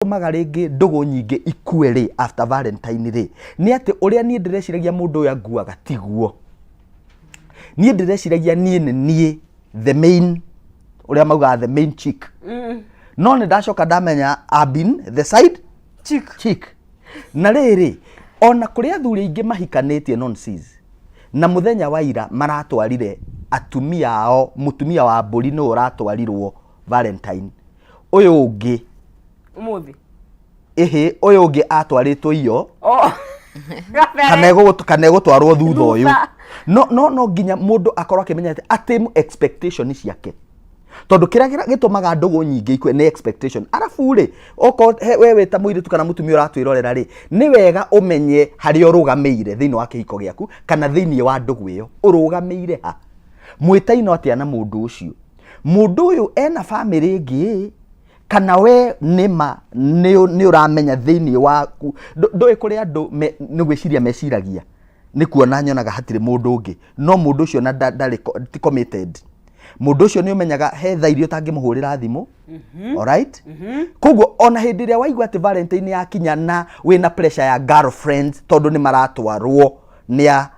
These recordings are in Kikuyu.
Gĩtũmaga rĩngĩ ndũgũ nyingĩ ikue rĩ after Valentine rĩ, nĩ atĩ ũrĩa niĩ ndĩreciragia mũndũ ũyũ anguaga tiguo. Niĩ ndĩreciragia niĩ nĩ niĩ the main, ũrĩa maugaga the main chick. No nĩ ndacoka ndamenya I've been the side chick. Chick. Na rĩrĩ, ona kũrĩ athuri aingĩ mahikanĩtie nonsense, na mũthenya wa ira maratwarire atumia ao, mũtumia wa mbũri nĩwe ũratwarirwo Valentine. Ũyũ ũngĩ Ũmũthĩ. Ĩhĩ, ũyũ ũngĩ atwarĩtwo iyo. Oh. Kana kana egũtwarwo thutha ũyũ. Thutha. No nginya mũndũ akorwo akĩmenya atĩ atĩ expectation ciake, tondũ kĩrĩa gĩtũmaga ndũgũ nyingĩ ikue nĩ expectation. Arabu rĩ, okorwo we wĩ ta mũirĩtu kana mũtumia ũratwĩrorera rĩ, nĩ wega ũmenye harĩa ũrũgamĩire thĩinĩ wa kĩhiko gĩaku kana thĩinĩ wa ndũgũ ĩyo, ũrũgamĩire ha, mwĩtaino atĩa na mũndũ ũcio, mũndũ ũyũ ena bamĩrĩ ĩngĩ kana we nĩma nĩ ũramenya thĩinĩ waku. Ndũĩ kũrĩ andũ nĩ gwĩciria meciragia nĩ kuona nyonaga hatirĩ mũndũ ũngĩ, no mũndũ ũcio na ndarĩ ti committed. Mũndũ ũcio nĩ ũmenyaga he thaa iria ũtangĩmũhũrĩra thimũ. Alright, koguo ona hĩndĩ ĩrĩa waigua atĩ Valentine yakinya na wĩna pressure ya girlfriends tondũ nĩ maratwarwo nĩ a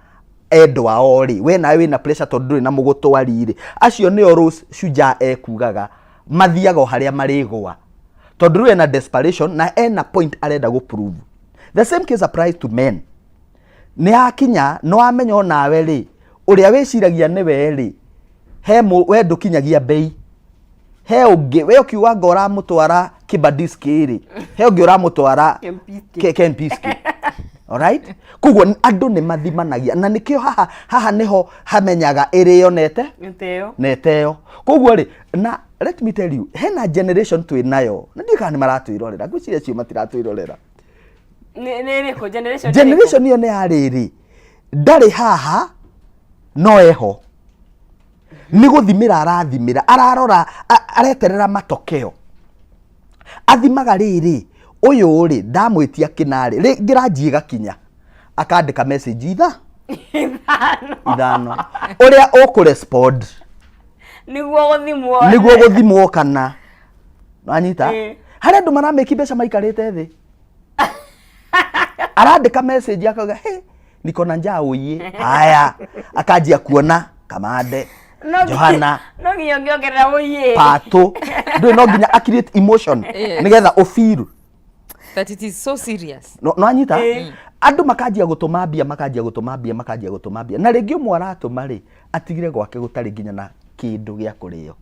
endwa ao rĩ, we nawe wĩna pressure tondũ ndũrĩ na mũgũtwari rĩ, acio nĩo Rose Shujaa ekugaga mathiaga o harĩa marĩgũa, tondũ rĩu ena desperation na ena point arenda gũ prove. The same case applies to men. Nĩ yakinya nĩ wamenya onawe rĩ, ũrĩa wĩciragia nĩwe rĩ, he we ndũkinyagia bei, he ũngĩ. We ũkiuga anga ũramũtwara Kibadiski rĩ, he ũngĩ ũramũtwara Kempinski. Kempinski. Alright, koguo andũ nĩ mathimanagia na nĩkĩo haha nĩho hamenyaga ĩrĩ yonete Ĩteo. Na ĩteo. Koguo rĩ, na let me tell you, hena generation twĩ nayo na ndiũĩ kana nĩ maratwĩrorera, ngwĩciria acio matiratwĩrorera. Nĩ ĩrĩkũ generation? Generation ĩyo nĩ ya rĩrĩ, ndarĩ haha no eho, nĩ gũthimĩra arathimĩra, ararora, areterera matokeo. Athimaga rĩrĩ, ũyũ rĩ, ndamwĩtia kĩnarĩ rĩngĩ ranji ĩgakinya, akandĩka message itha 5. 5, ũrĩa ũkũrespond. Nĩguo gũthimwo. Nĩguo gũthimwo kana wanyita. Harĩ andũ maramĩki mbeca maikarĩte thĩ, arandĩka message akauga, "He, niko na njaa ũiĩ." Haya, akanjia kuona kamande. Johana. No nginya ũngĩongerera ũiĩ. Patũ ndũĩ, no nginya a create emotion nĩgetha ũfeel that it is so serious. No anyita andũ makanjia gũtũma mbia, makanjia gũtũma mbia, makanjia gũtũma mbia, na rĩngĩ ũmwe aratũma rĩ, atigire gwake gũtarĩ nginya na kĩndũ gĩa kũrĩo.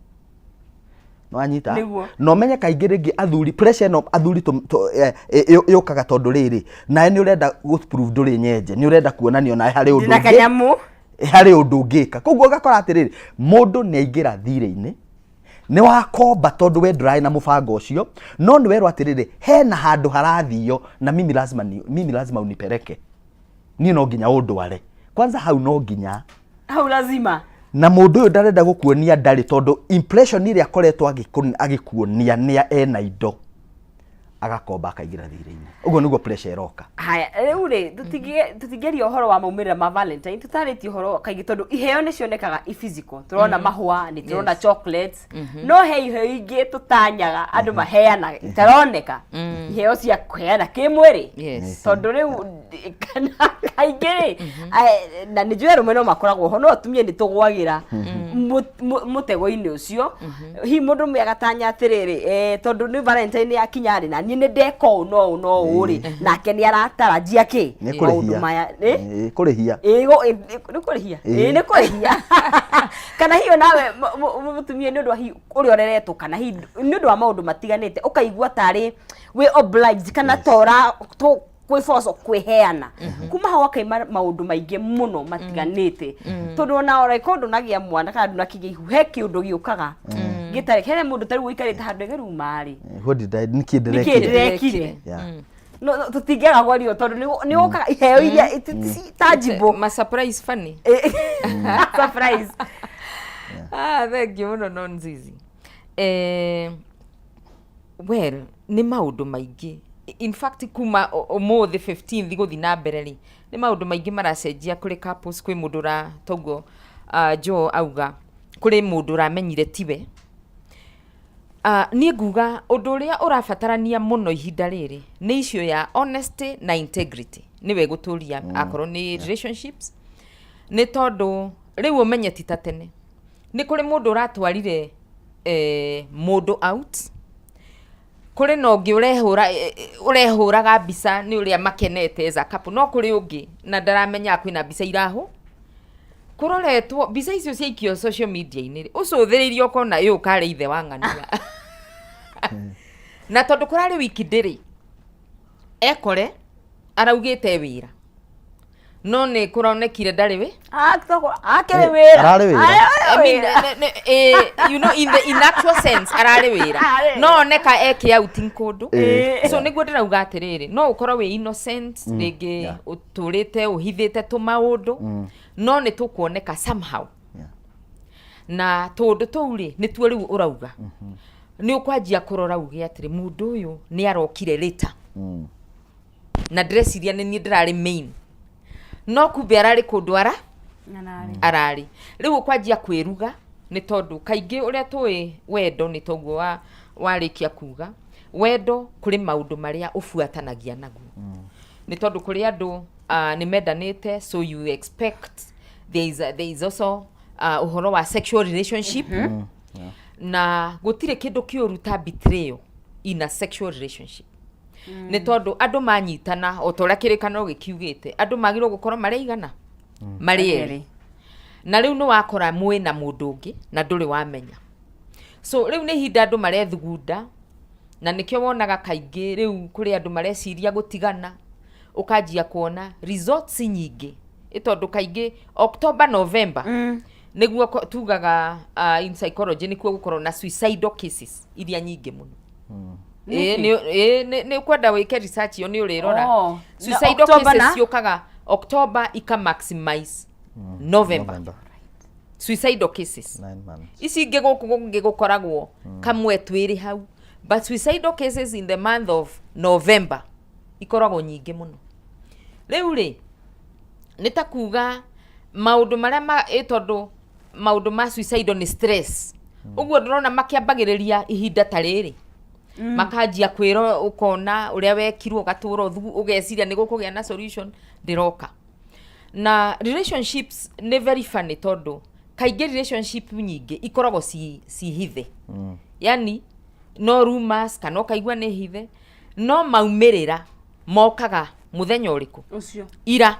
Nĩwanyita? Nĩguo. Na ũmenye kaingĩ rĩngĩ athuri, pressure ĩno athuri yũkaga tondũ rĩrĩ, nawe nĩ ũrenda gũ prove ndũrĩ nyenje, nĩ ũrenda kuonania nawe harĩ ũndũ Ndĩna ũngĩ kanyamũ. Harĩ ũndũ ũngĩka. Koguo ũgakora atĩrĩrĩ, mũndũ nĩ aingĩra thirĩ-inĩ, nĩ wakomba tondũ we ndũrarĩ na mũbango ũcio, no nĩ werwo atĩrĩrĩ, hena handũ harathio na mimi lazima unipeleke, niĩ no nginya ũndware kwanza hau, no nginya Hau lazima. Na mũndũ ũyũ ndarenda gũkuonia ndarĩ, tondũ impression ĩrĩa akoretwo agĩkuonia nĩ ena indo, agakomba akaingĩra thirĩ-inĩ. Ũguo nĩguo pressure ĩroka. Haya, rĩu rĩ, tũtingĩaria ũhoro wa maumĩrĩra ma Valentine tũtarĩtie ũhoro kaingĩ, tondũ iheo nĩ cionekaga i physical, tũrona mahũa, nĩ tũrona chocolates, no he iheo ingĩ tũtanyaga andũ maheanaga itaroneka, iheo cia kũheana kĩmwĩrĩ. Tondũ rĩu kana kaingĩ rĩ, na nĩ njũĩ arũme no makoragwo ho, no atumia nĩ tũgwagĩra mũtego-inĩ ũcio. Hihi mũndũ ũmwe agatanya atĩrĩrĩ, tondũ nĩ Valentine yakinya rĩ, na niĩ nĩ ndeka ũũ no ũũ no ũũ rĩ, nake nĩ aratarajia kĩ Nĩ maũndũ kũrĩhia. maya ĩ? Ĩ, kũrĩhia. Ĩ, nĩ kũrĩhia. Ĩ, nĩ kũrĩhia. Kana hiyo nawe mũtumia, nĩ ũndũ wa hihi ũrĩa ũreretwo kana hihi nĩ ũndũ wa maũndũ matiganĩte, ũkaigua tarĩ wĩ obliged kana tora kwĩboco kwĩheana. Kuma hau akaima maũndũ maingĩ mũno matiganĩte, tondũ ona oreko ndũnagĩa mwana kana ndũnakĩgĩa ihu, he kĩũndũ gĩũkaga gĩtarĩ hena mũndũ tarĩu ũikarĩte handũ egerumarĩ. What did I, nĩkĩ nĩkĩ ndĩrekire? Ndĩrekire. No, tũtingĩaga kwario tondũ nĩ ũkaga iheo iria ti tangible. Ma surprise funny. Surprise. Ah, thank you mũno. No nzizi, well, nĩ maũndũ maingĩ. In fact, kuma ũmũthĩ 15th gũthiĩ na mbere rĩ, nĩ maũndũ maingĩ maracenjia kũrĩ couples. Kwĩ mũndũ ũra toguo, Joe auga kũrĩ mũndũ ũramenyire tiwe. Ah, niĩ nguga ũndũ ũrĩa ũrabatarania mũno ihinda rĩrĩ nĩ issue ya honesty na integrity, nĩwe gũtũria akorwo nĩ relationships, nĩ tondũ rĩu ũmenye ti ta tene. Nĩ kũrĩ mũndũ ũratwarire mũndũ out, kũrĩ na ũngĩ ũrehũra ũrehũraga mbica nĩ ũrĩa makenete as a couple, no kũrĩ ũngĩ na ndaramenyaga kwĩna mbica irahũ kũroretwo mbica icio ciaikio social media-inĩ rĩ, ũcũthĩrĩirie ũkona ĩ ũkarĩ ithe wa ng'ania na tondũ kũrarĩ wiki ndĩrĩ ekore araugĩte wĩra, no nĩ kũronekire ndarĩ wĩ Akĩrĩ wĩra. Ararĩ wĩra. I mean, in actual sense ararĩ wĩra. Ararĩ. No oneka eke outing kũndũ. So nĩguo ndĩrauga atĩrĩrĩ, no ũkorwo wĩ innocent rĩngĩ, ũtũrĩte ũhithĩte tũmaũndũ, no nĩ tũkuoneka somehow. Na tũndũ tũu rĩ, nĩtuo rĩu ũrauga nĩ ũkwanjia kũrora uge atĩrĩ, mũndũ ũyũ nĩ arokire later na ndĩreciria nĩ niĩ ndĩrarĩ main, no kumbe ararĩ kũndũ ara ararĩ. Rĩu ũkwanjia kwĩruga, nĩ tondũ kaingĩ ũrĩa tũĩ wendo nĩ toguo wa warĩkia kuga wendo kũrĩ maũndũ marĩa ũbuatanagia naguo, nĩ tondũ kũrĩ andũ nĩ mendanĩte, so you expect there is also ũhoro wa sexual relationship, na gũtirĩ kĩndũ kĩũru ta betrayal in a sexual relationship, nĩ tondũ andũ manyitana o ta ũrĩa kĩrĩkanĩro gĩkiugĩte, andũ magĩrĩirwo gũkorwo marĩ aigana, marĩ erĩ, na rĩu nĩ wakora mwĩ na mũndũ ũngĩ na ndũrĩ wamenya. So rĩu nĩ ihinda andũ marethugunda, na nĩkĩo wonaga kaingĩ rĩu kũrĩ andũ mareciria gũtigana. Ũkanjia kuona results nyingĩ, ĩ tondũ kaingĩ October, November nĩguo tugaga in psychology nĩkuo gũkorwo na suicidal cases iria nyingĩ mũno. Ĩ, nĩ ũkwenda wĩke research ĩyo, nĩ ũrĩrora. Oh, na Suicidal October cases ciũkaga October, ika maximize November. November. Suicidal cases 9 months. Ici ingĩ gũkũ kũngĩ gũkoragwo kamwe twĩrĩ hau, but suicidal cases in the month of November ikoragwo nyingĩ mũno. Rĩu rĩ, nĩ ta kuga maũndũ marĩa ma ĩ tondũ maũndũ ma suicidal nĩ stress, ũguo ndĩrona makĩambagĩrĩria ihinda ta rĩrĩ, makanjia kwĩra, ũkona ũrĩa wekirwo, ũgatũra ũgeciria nĩ gũkũgĩa na solution ndĩroka. Na relationships nĩ very funny, tondũ kaingĩ relationship nyingĩ ikoragwo ci hithe, yani no rumors kana ũkaigua nĩ hithe, no maumĩrĩra mokaga mũthenya ũrĩkũ? Ũcio. Ira,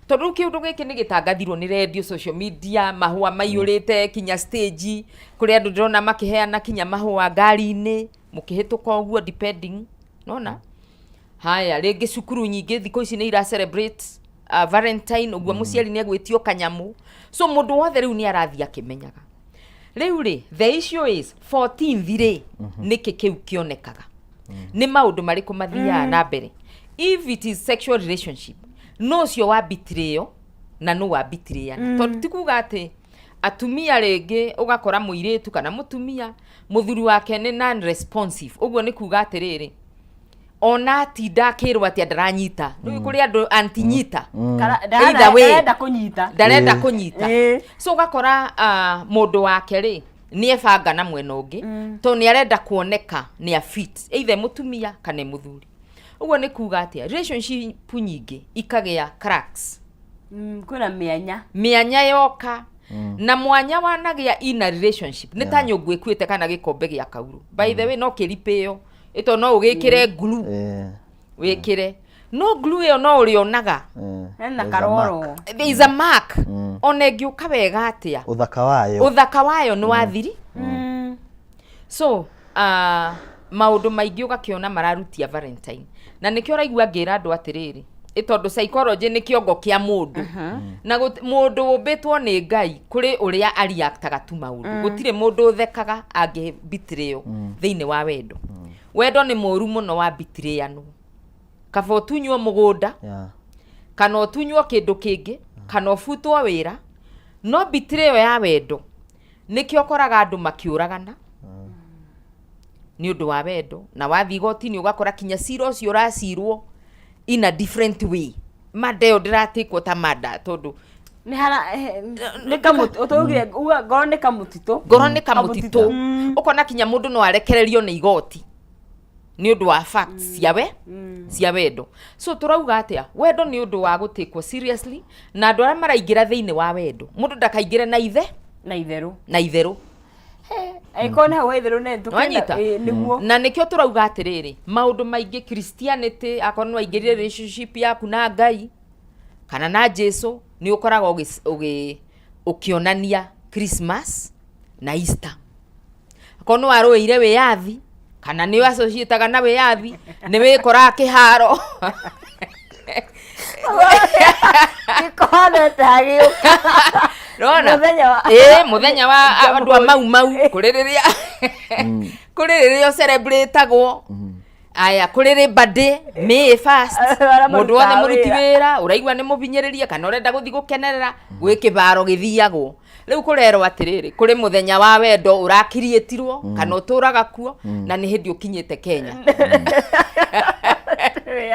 tondũ rĩu kĩũndũ gĩkĩ nĩ gĩtangathirwo nĩ radio, social media, mahũa maiyũrĩte kinya stage, kũrĩ andũ ndĩrona makĩheana kinya mahũa ngari-inĩ mũkĩhĩtũka ũguo, depending nona. Haya, rĩngĩ cukuru nyingĩ thikũ ici nĩ ira celebrate Valentine, ũguo mũciari nĩ egwĩtio kanyamũ, so mũndũ wothe rĩu nĩ arathiĩ akĩmenyaga. Rĩu rĩ, the issue is 14th rĩ, nĩkĩ kĩu kĩonekaga? Nĩ maũndũ marĩkũ mathiaga na mbere? If it is sexual relationship, no ũcio wa betrayal na no wa betrayana, tondũ ti kuga atĩ atumia rĩngĩ ũgakora mũirĩtu kana mũtumia mũthuri wake nĩ non responsive, ũguo nĩ kuga atĩrĩrĩ, ona atinda akĩrwo atĩa ndaranyita. Rĩu kũrĩ andũ antinyita. Either way. Ndarenda kũnyita. Ndarenda kũnyita. So ũgakora mũndũ wake rĩ, nĩ ebanga na mwena ũngĩ, tondũ nĩ arenda kuoneka nĩ a fit, either mũtumia kana mũthuri. Ũguo nĩ kuga atĩa? Relationship nyingĩ ikagĩa cracks. Kwĩna mĩanya. Mĩanya yoka, na mwanya wanagĩa in a relationship nĩ ta nyũngũ ĩkuĩte kana gĩkombe gĩa kaurũ. By the way, no kĩripĩo ĩto no ũgĩkĩre glue, wĩkĩre, no glue ĩyo no ũrĩonaga. Hena There's a karoro. mark. There is a mark, ona ĩngĩũka wega atĩa. Ũthaka wayo. Ũthaka wayo nĩ wathiri. So maũndũ maingĩ ũgakĩona mararutia Valentine, na nĩkĩo ũraigua ngĩra andũ atĩrĩrĩ, ĩ tondũ psychology nĩ kĩongo kĩa mũndũ, na mũndũ ũmbĩtwo nĩ Ngai kũrĩ ũrĩa ariactaga tu maũndũ. Gũtirĩ mũndũ ũthekaga angĩ betrayal thĩinĩ wa wendo. Wendo nĩ mũru mũno wa betrayal, kaba ũtunywo mũgũnda kana ũtunywo kĩndũ kĩngĩ kana ũbutwo wĩra, no betrayal ya wendo, nĩkĩo ũkoraga andũ makĩũragana nĩ ũndũ wa wendo. Na wathiĩ igoti-inĩ ũgakora kinya cira ũcio ũracirwo in a different way, mada ĩyo ndĩratĩkwo ta mada, tondũ Nĩ hara nĩ kamũtĩ ũtũugire uga ngoro nĩ kamũtitũ. Ngoro nĩ kamũtitũ. Ũkona kinya mũndũ no arekererio nĩ igoti nĩ ũndũ wa facts cia we cia wendo. So tũrauga atĩa? Wendo nĩ ũndũ wa gũtĩkwo seriously, na andũ arĩa maraingĩra thĩinĩ wa wendo, mũndũ ndakaingĩre na ithe na itherũ. Na itherũ. Angĩkorwo nĩ hau ha itherũ nĩ tũkenda. Wanyita? Ĩĩ, nĩguo. Na nĩkĩo tũrauga atĩrĩrĩ, maũndũ maingĩ Christianity, akorwo nĩ waingĩrire relationship yaku na Ngai kana na Jesu, nĩ ũkoragwo ũkĩonania Christmas na Easter. Akorwo nĩ warũĩire wĩyathi kana nĩ associataga na wĩyathi, nĩ wĩkoraga kĩharo. Gĩkohonete hagĩũka. Nĩwona? Mũthenya wa- Ĩĩ, mũthenya wa andũ a Mau Mau, kũrĩ rĩrĩa ũcelebrate-agwo. Aya, kũrĩ Labor Day, May 1st. Arĩa Mũndũ wothe marutaga mũruti wĩra. wĩra ũraigua nĩ mũhinyĩrĩrie kana ũrenda gũthiĩ gũkenerera, gwĩ kĩbaro gĩthiagwo. Rĩu kũrerwo atĩrĩrĩ, kũrĩ mũthenya wa wendo ũrakiriĩtirwo kana ũtũraga kuo, na nĩ hĩndĩ ũkinyĩte Kenya.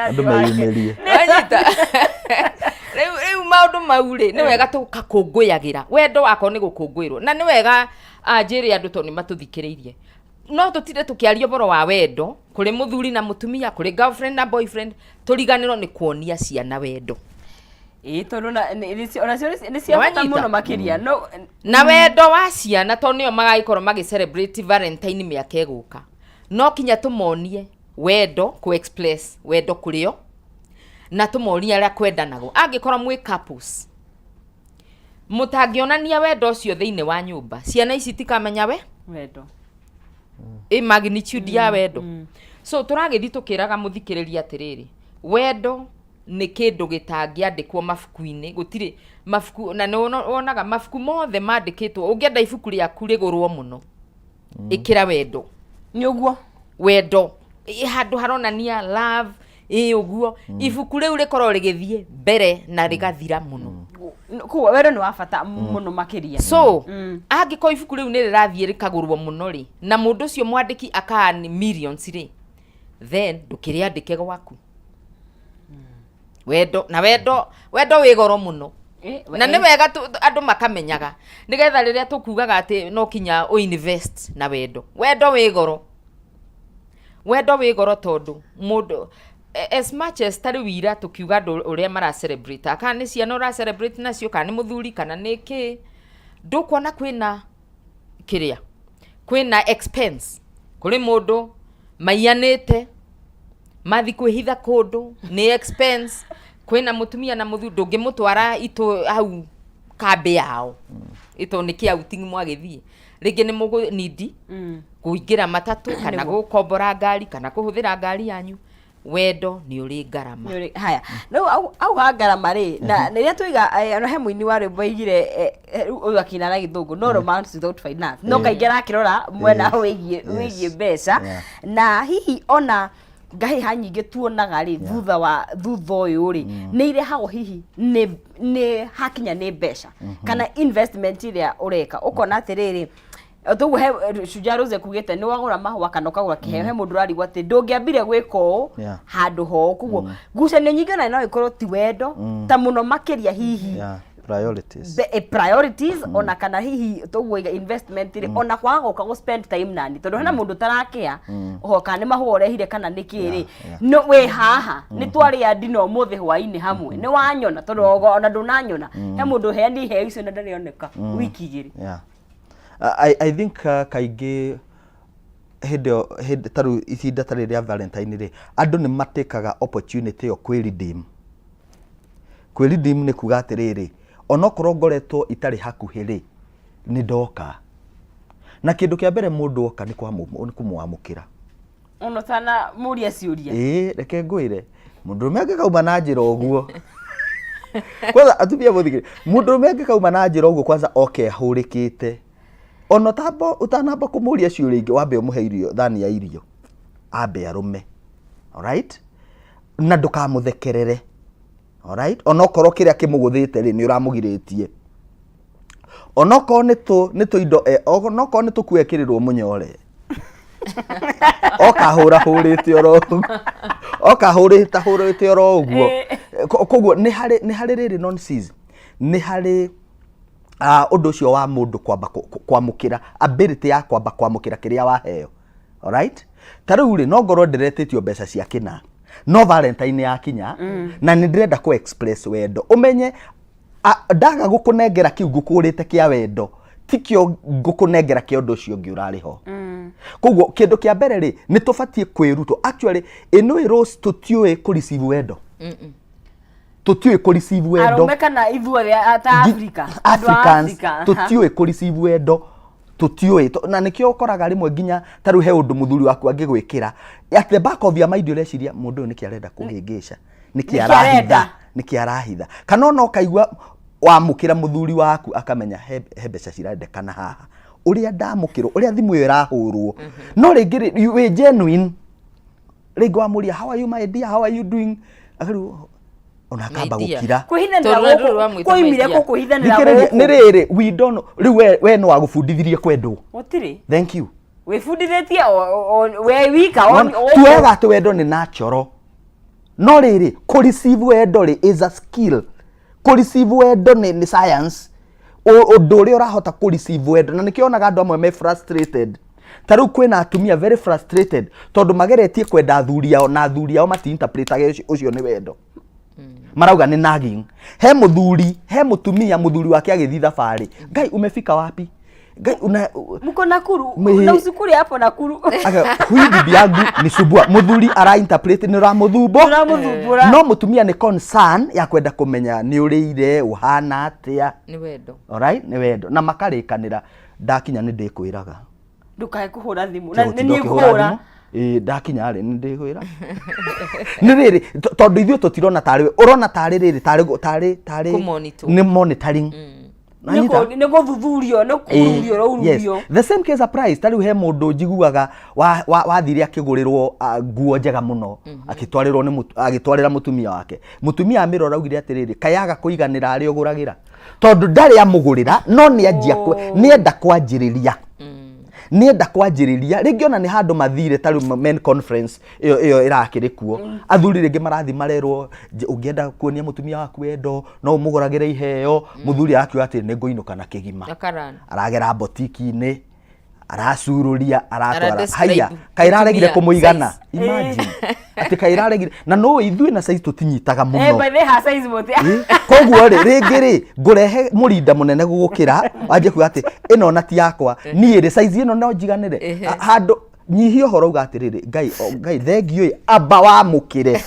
Andũ meyumĩrie. Wanyita? Rĩu maũndũ mau rĩ, nĩ wega tũkakũngũyagĩra wendo wakorwo nĩ gũkũngũĩrwo, na nĩ wega njĩre andũ tondũ nĩ matũthikĩrĩirie, no tũtinde tũkĩaria ũhoro wa wendo kũrĩ mũthuri na mũtumia, kũrĩ girlfriend na boyfriend, tũriganĩrwo nĩ kuonia ciana wendo. Ĩĩ, tondũ onacio nĩ cia bata Nĩwanyita? mũno makĩria no. Na wendo wa ciana, tondũ nĩo magagĩkorwo magĩ celebrate Valentine mĩaka ĩgũka, no kinya tũmonie wendo, kũ express wendo kũrĩ o, na tũmonie arĩa kwendanagwo. Angĩkorwo mwĩ couples, mũtangĩonania wendo ũcio thĩinĩ wa nyũmba, ciana ici itikamenya we wendo ĩ magnitude ya wendo. So tũragĩthiĩ tũkĩraga mũthikĩrĩria atĩrĩrĩ, wendo nĩ kĩndũ gĩtangĩandĩkwo mabuku-inĩ. Gũtirĩ mabuku, na nĩ wonaga mabuku mothe mandĩkĩtwo. Ũngĩenda ibuku rĩaku rĩgũrwo mũno, ĩkĩra wendo. Nĩ ũguo. Wendo ĩ handũ haronania love, ĩ ũguo ibuku rĩu rĩkorwo rĩgĩthiĩ mbere na rĩgathira mũno. Koguo wendo nĩ wa bata mũno makĩria. So angĩkorwo ibuku rĩu nĩ rĩrathiĩ rĩkagũrwo mũno rĩ, na mũndũ ũcio mwandĩki aka earn millions rĩ, then ndũkĩrĩandĩke gwaku wendo. Na wendo wĩ goro mũno. Na nĩ wega andũ makamenyaga, nĩgetha rĩrĩa tũkugaga atĩ no kinya ũ invest na wendo, wendo wĩ goro. Wendo wĩ goro tondũ mũndũ as much as ta rĩu ira tũkiuga andũ ũrĩa mara celebrate, kana nĩ ciana ũra celebrate nacio, kana nĩ mũthuri, kana nĩ kĩ, ndũkuona kwĩna kĩrĩa, kwĩna expense. Kũrĩ mũndũ maiyanĩte mathi kwĩhitha kũndũ, nĩ expense. Kwĩna mũtumia na mũthuri, ndũngĩmũtwara itũ hau kambĩ yao ĩto nĩ kĩ outing mwagĩthiĩ, rĩngĩ nĩ mũgũ need kũingĩra matatũ kana gũkombora ngari kana kũhũthĩra ngari yanyu. Wendo nĩ ũrĩ ngarama. Haya, rĩu auga ngarama rĩ, na rĩrĩa tũiga ona he mũini wa rwĩmbo aigire, rĩu ũyũ akĩina na Gĩthũngũ, "No romance without finance", no kaingĩ arakĩrora mwena wĩgiĩ mbeca. Na hihi ona ngahĩha nyingĩ tuonaga rĩ, thutha ũyũ rĩ, nĩ irehagwo hihi nĩ hakinya nĩ mbeca kana investment ĩrĩa ũreka. Ũkona atĩrĩrĩ, toguo he Shujaa Rose kugĩte nĩ wagũra mahũa kana ũkagũra kĩheo, he mũndũ ũrarigwo atĩ ndũngĩambire gwĩka ũũ handũ ho ũũ. Koguo ngucanio nyingĩ ona no ĩkorwo ti wendo ta mũno makĩria hihi Yeah, priorities. Priorities ona kana hihi toguo iga investment rĩ, ona kwaga gũka gũ spend time nani, tondũ hena mũndũ ũtarakĩa oho kana nĩ mahũa ũrehire kana nĩ kĩ rĩ, no wĩ haha nĩ twarĩa ndina ũmũthĩ hwainĩ hamwe, nĩ wanyona, tondũ ona ndũnanyona. He mũndũ ũheani iheo icio na ndarĩoneka wiki 2. Yeah. I think kaingĩ hĩndĩ ĩyo, hĩndĩ ta rĩu ihinda ta rĩrĩ rĩa Valentine rĩ, andũ nĩ matĩkaga opportunity ĩyo kwĩ redeem. Kwĩ redeem nĩ kuga atĩrĩrĩ, onokorwo ngoretwo itarĩ hakuhĩ rĩ, nĩ ndoka. Na kĩndũ kĩa mbere mũndũ oka nĩ kũmwamũkĩra. Ona ũtana mũria ciũria. Ĩĩ, reke ngwĩre, mũndũrũme angĩkauma na njĩra ũguo, kwanza atumia mũthikĩrĩrie, mũndũrũme angĩkauma na njĩra ũguo, kwanza oke ahũrĩkĩte, ona ũtanamba kũmũria ciũria ingĩ, wambe ũmũhe irio, thani ya irio, ambe arũme. Alright? Na ndũkamũthekerere. Alright? Onokorwo kĩrĩa kĩmũgũthĩte rĩ, nĩ ũramũgirĩtie. Onokorwo nĩ tũindo, onokorwo nĩ tũkuo ekĩrĩrwo mũnyore, oka hũrahũrĩte oro ũguo, oka hũrĩte hũrĩte oro ũguo. Koguo nĩ harĩ rĩrĩ nonsense. Nĩ harĩ ũndũ ũcio wa mũndũ kwamba kwamũkĩra ability ya kwamba kwamũkĩra kĩrĩa waheo. Alright? Ta rĩu rĩ, no ngorwo ndĩretĩtio mbeca cia kĩna, no Valentine yakinya na nĩ ndĩrenda kũ express wendo, ũmenye ndaga gũkũnengera kĩu ngũkũrĩte kĩa wendo, tikĩo ngũkũnengera kĩa ũndũ ũcio ũngĩ ũrarĩ ho. Koguo kĩndũ kĩa mbere rĩ, nĩ tũbatiĩ kwĩrutwo. Actually, ĩnũĩ Rose, tũtiũĩ kũ receive wendo, tũtiũĩ kũ receive wendo. Arũme kana ithuothe ta Africa, andũ a Africans Africa, aha. Tũtiũĩ kũ receive wendo, tũtiũĩ. Na nĩkĩo ũkoraga rĩmwe nginya ta rĩu he ũndũ mũthuri waku angĩgwĩkĩra, at the back of your mind ũreciria, mũndũ ũyũ nĩkĩ arenda kũhĩngĩca, nĩkĩ Nĩkĩ arahitha, arenda? Nĩkĩ arahitha? Kana ona ũkaigua wamũkĩra mũthuri waku akamenya he mbeca cirendekana haha, ũrĩa ndamũkĩrwo, ũrĩa thimũ ĩyo ĩrahũrwo. No rĩngĩ rĩ, wĩ genuine, rĩngĩ wamũria, "How are you, my dear? How are you doing?" Akarigwo ona akamba My dear. gũkira. Kwĩhithanĩra Tondũ rũrũ gũkũ wamwĩta kwoimire my dear. kũ kwĩhithanĩra Thikĩrĩria, nĩ gũkũ? Rĩrĩ, we don't know. Rĩu we no wagũbundithirie kwendwo? Gũtirĩ. Thank you. Wĩbundithĩtie we wika Tuoyaga atĩ wendo nĩ natural, no rĩrĩ, kũ receive wendo rĩ is a skill. Kũ receive wendo nĩ science. Ũndũ ũrĩa ũrahota kũ receive wendo, na nĩkĩo onaga andũ amwe me frustrated. Ta rĩu kwĩna atumia very frustrated tondũ mageretie kwenda athuri ao na athuri ao mati-interpretaga ũcio nĩ wendo, marauga nĩ nagging. He mũthuri, he mũtumia, mũthuri wake agĩthiĩ thabarĩ, "Ngai, umefika wapi? Ngai, una Mko Nakuru na usikuri hapo Nakuru." Aka, "Huyu bibi yangu ni subua." Mũthuri ara interpret nĩ ũramũthumbo. Ũramũthumbũra. No mũtumia nĩ concern ya kwenda kũmenya nĩ ũrĩire, ũhana atĩa. Nĩ wendo. Alright, nĩ wendo. Na makarĩkanĩra, "Ndakinya nĩ ndĩkwĩraga." Ndũkae kũhũra thimũ na nĩ Gũtinda niĩ ũkĩhũra ngũhũra. thimũ. Ĩĩ, ndakinya rĩ nĩ ndĩkwĩra. Nĩ rĩrĩ, tondũ ithuĩ tũtirona tarĩ we ũrona tarĩ rĩrĩ, tarĩ tarĩ Kũmonitor. Nĩ monitoring. Nĩ Nanyita? nĩ gũthuthurio, nĩ kururio Yes. ũrurio. The same case applies. Ta rĩu he mũndũ njiguaga wathire akĩgũrĩrwo nguo njega mũno, akĩtwarĩrwo nĩ agĩtwarĩra mũtumia wake. Mũtumia amĩrora augire atĩrĩrĩ, "Kayaga kũiganĩra arĩa ũgũragĩra?" Tondũ ndarĩ amũgũrĩra, no nĩ anjia nĩenda kwanjĩrĩria, nĩenda kwanjĩrĩria. Rĩngĩ ona nĩ handũ mathire, ta rĩu men conference ĩyo ĩrakĩrĩ kuo, athuri rĩngĩ marathiĩ marerwo, "Ũngĩenda kuonia mũtumia waku wendo, no ũmũgũragĩre iheo." Mũthuri arakiuga atĩ nĩ ngũinũka na kĩgima. Akarani. Aragera botiki-inĩ, aracurũria, aratwara. Ara-describe Haiya, kaĩ ĩraregire mũtumia kũmũigana. Size. Imagine atĩ kaĩ ĩraregire. Na no ithuĩ na size tũtinyitaga mũno. By the ha size mũtĩ. Koguo rĩ, rĩngĩ rĩ, ngũrehe mũrinda mũnene gũgũkĩra, wanjie kuga atĩ ĩno na ti yakwa, niĩ rĩ, size ĩno no njiganĩre. Handũ nyihia ũhoro, uga atĩrĩrĩ, "Ngai, o, Ngai, thengiũ ĩ." Amba wamũkĩre,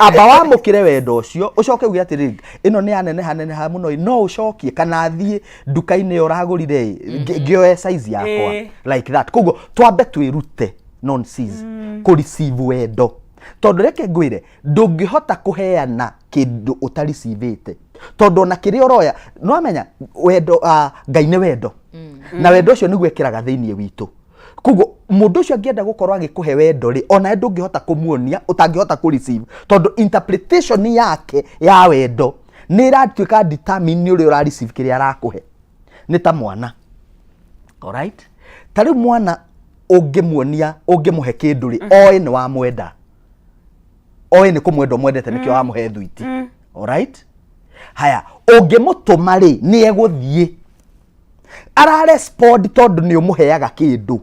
amba wamũkĩre wendo ũcio, ũcoke uge atĩrĩrĩ, "Ĩno nĩ yaneneha neneha mũno ĩ, no ũcokie kana thiĩ nduka-inĩ ĩyo ũragũrire ĩ, ngĩoe size yakwa." Like that. Koguo twambe twĩrute nonsense kũ receive wendo, tondũ reke ngwĩre, ndũngĩhota kũheana kĩndũ ũtarecivĩte, tondũ ona kĩrĩa ũroya nĩwamenya wendo. Ngai nĩ wendo, na wendo ũcio nĩguo ĩkĩraga thĩinĩ witũ. Koguo mũndũ ũcio angĩenda gũkorwo agĩkũhe wendo rĩ, onawe ndũngĩhota kũmuonia ũtangĩhota kũ receive, tondũ interpretation yake ya wendo nĩ ĩratuĩka determine nĩ ũrĩa ũra receive kĩrĩa arakũhe. Nĩ ta mwana, alright? Ta rĩu mwana ũngĩmuonia, ũngĩmũhe kĩndũ rĩ, oĩ nĩ wamwenda, oĩ nĩ kũmwenda ũmwendete, nĩkĩo wamũhe thwiti. Alright, haya, ũngĩmũtũma rĩ, nĩ egũthiĩ ararespond tondũ nĩ ũmũheaga kĩndũ.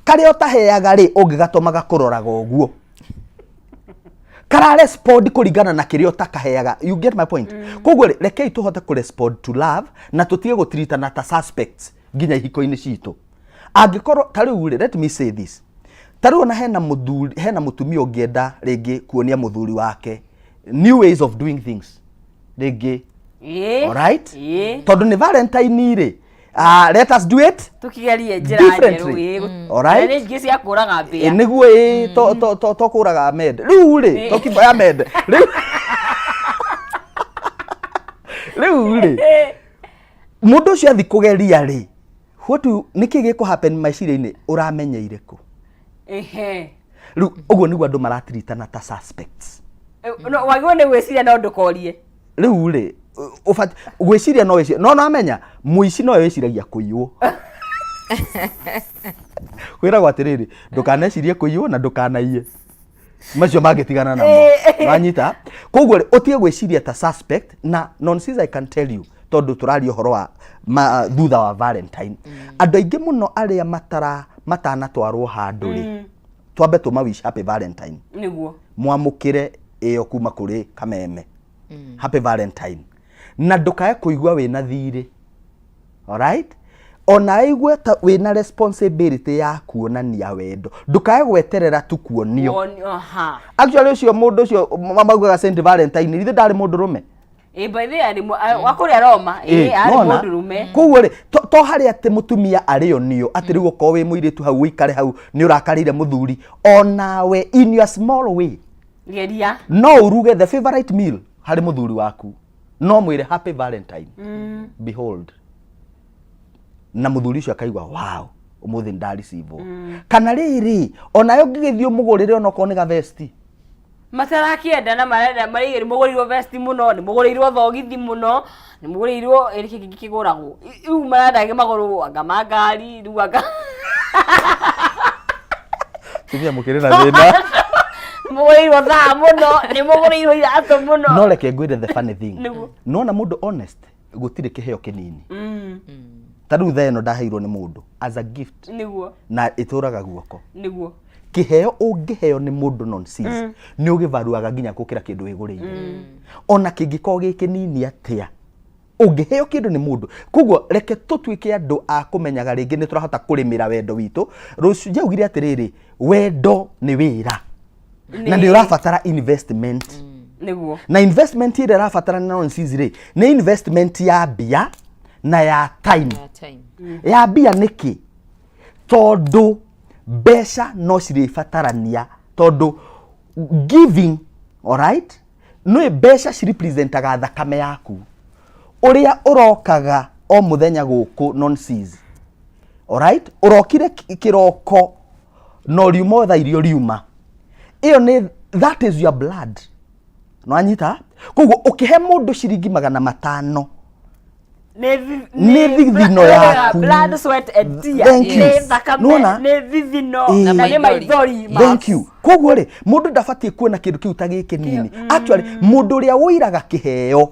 Karĩa ũtaheaga rĩ, ũngĩgatũma gakũroraga ũguo, kararespond kũringana na kĩrĩa ũtakaheaga. You get my point? Koguo rĩ, rekei tũhote kũrespond to love na tũtige gũtiritana ta suspects nginya ihiko-inĩ citũ. Angĩkorwo ta rĩu rĩ, let me say this, ta rĩu ona hena mũthuri, hena mũtumia ũngĩenda rĩngĩ kuonia mũthuri wake new ways of doing things rĩngĩ. Alright? Tondũ nĩ Valentine rĩ, let us do it Tukigerie njĩra differently. njerũ, ĩĩ. Alright? Na nĩ ingĩ cia kũraga Ĩ, mbĩa. Nĩguo ĩ, to kũraga mende rĩu rĩ, to kiba ya mende rĩu rĩ, mũndũ ũcio athi kũgeria rĩ, what do nĩkĩ gĩkũ happen meciria-inĩ? Ũramenyeire kũ? Rĩu ũguo nĩguo andũ maratiritana ta suspects. No, wagĩrĩirwo nĩ gwĩciria no ndũkorie. Rĩu rĩ, ũbati gwĩciria, no wĩciria, no namenya mũici no wĩciragia kũiywo. Kwĩragwo atĩrĩrĩ, ndũkanecirie kũiywo na ndũkanaiye, macio mangĩtigana namo. Wanyita? Koguo rĩ, ũtige gwĩciria ta suspect. Na nonsense, I can tell you, Tondũ tũraria ũhoro wa thutha wa Valentine, andũ aingĩ mũno arĩa matara matanatwarwo handũ rĩ, twambe tũma wish happy Valentine. Mwamũkĩre ĩyo kuma kũrĩ Kameme, happy Valentine, na ndũkae kũigua wĩna thirĩ, alright? Ona aigue ta wĩna responsibility ya kuonania wendo, ndũkae gweterera tu kuonio. Actually, ũcio mũndũ ũcio maugaga Saint Valentine ithe ndarĩ mũndũrũme. Ĩ, by the way, arĩ wa kũrĩa Roma, ĩ, arĩ nona? mũndũrũme. Koguo rĩ, to harĩa atĩ mũtumia arĩonio atĩ rĩu okorwo wĩ mũirĩtu hau ũikare hau nĩ ũrakarĩire mũthuri, onawe in your small way Geria. No ũruge the favorite meal harĩ mũthuri waku, no mwĩre happy Valentine, behold, na mũthuri ũcio akaigua, wow, ũmũthĩ ndaricivwo. Kana rĩrĩ, onawe ũngĩgĩthiĩ ũmũgũrĩre onokorwo nĩ gavesti. Matarakĩenda na marenda marĩire, nĩ mũgũrĩirwo vesti mũno, nĩ mũgũrĩirwo thogithi mũno, nĩ mũgũrĩirwo ĩrĩ kĩngĩ kĩgũragwo. Rĩu marenda magũrwo anga ma ngari, rĩu anga Tumia mũkĩrĩ na thĩna. Nĩ mũgũrĩirwo thaa mũno, nĩ mũgũrĩirwo iratũ mũno. No reke ngwĩre the funny thing. Nona mũndũ honest, gũtirĩ kĩheo kĩnini. Ta rĩu thaa ĩno ndaheirwo nĩ mũndũ as a gift na ĩtũraga guoko. Kĩheo ũngĩheo nĩ mũndũ nonsense nĩ ũgĩvaruaga nginya gũkĩra kĩndũ wĩgũrĩire, ona kĩngĩkorwo gĩ kĩnini atĩa, ũngĩheo kĩndũ nĩ mũndũ. Koguo reke tũtuĩke andũ a kũmenyaga rĩngĩ nĩ tũrahota kũrĩmĩra wendo witũ. Rũciũ njaugire atĩrĩrĩ, wendo nĩ wĩra na nĩ ũrabatara investment. Na investment ĩrĩa ĩrabatara nonsense rĩ, nĩ investment ya mbia na ya time. Ya time. Ya mbia nĩkĩ? Tondũ mbeca no cirĩbatarania, tondũ giving, alright, nĩ mbeca cirepresentaga thakame yaku ũrĩa ũrokaga o mũthenya gũkũ nonsense, alright? Ũrokire kĩroko na ũriuma thaa iria ũriuma, ĩyo nĩ, that is your blood. Nĩwanyita? Koguo ũkĩhe mũndũ ciringi 500 Nĩ Nĩ thithino yaku. Blood, sweat and tears. Thank you. Nĩ thakame, Nĩwona? nĩ thithino Ĩĩ. na nĩ Maithori. maithori. Thank you. Koguo rĩ, mũndũ ndabatiĩ kuona kĩndũ kĩu ta gĩ kĩnini. Actually, mũndũ ũrĩa ũiraga kĩheo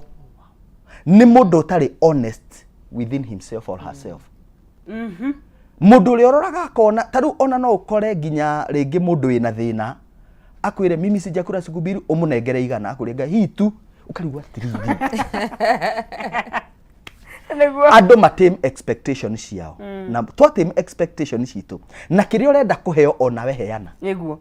nĩ mũndũ ũtarĩ honest within himself or herself. Mũndũ ũrĩa ũroraga akona ta rĩu, ona no ũkore nginya rĩngĩ mũndũ wĩna thĩna akwĩre, "Mimi sijakula siku mbili," ũmũnengere 100, akwĩre, "Ngai hii tu," ũkarigwo atĩrĩrĩ. Andũ matame expectation ciao, na twatame expectation citũ na kĩrĩa ũrenda kũheo onawe heana. Nĩguo.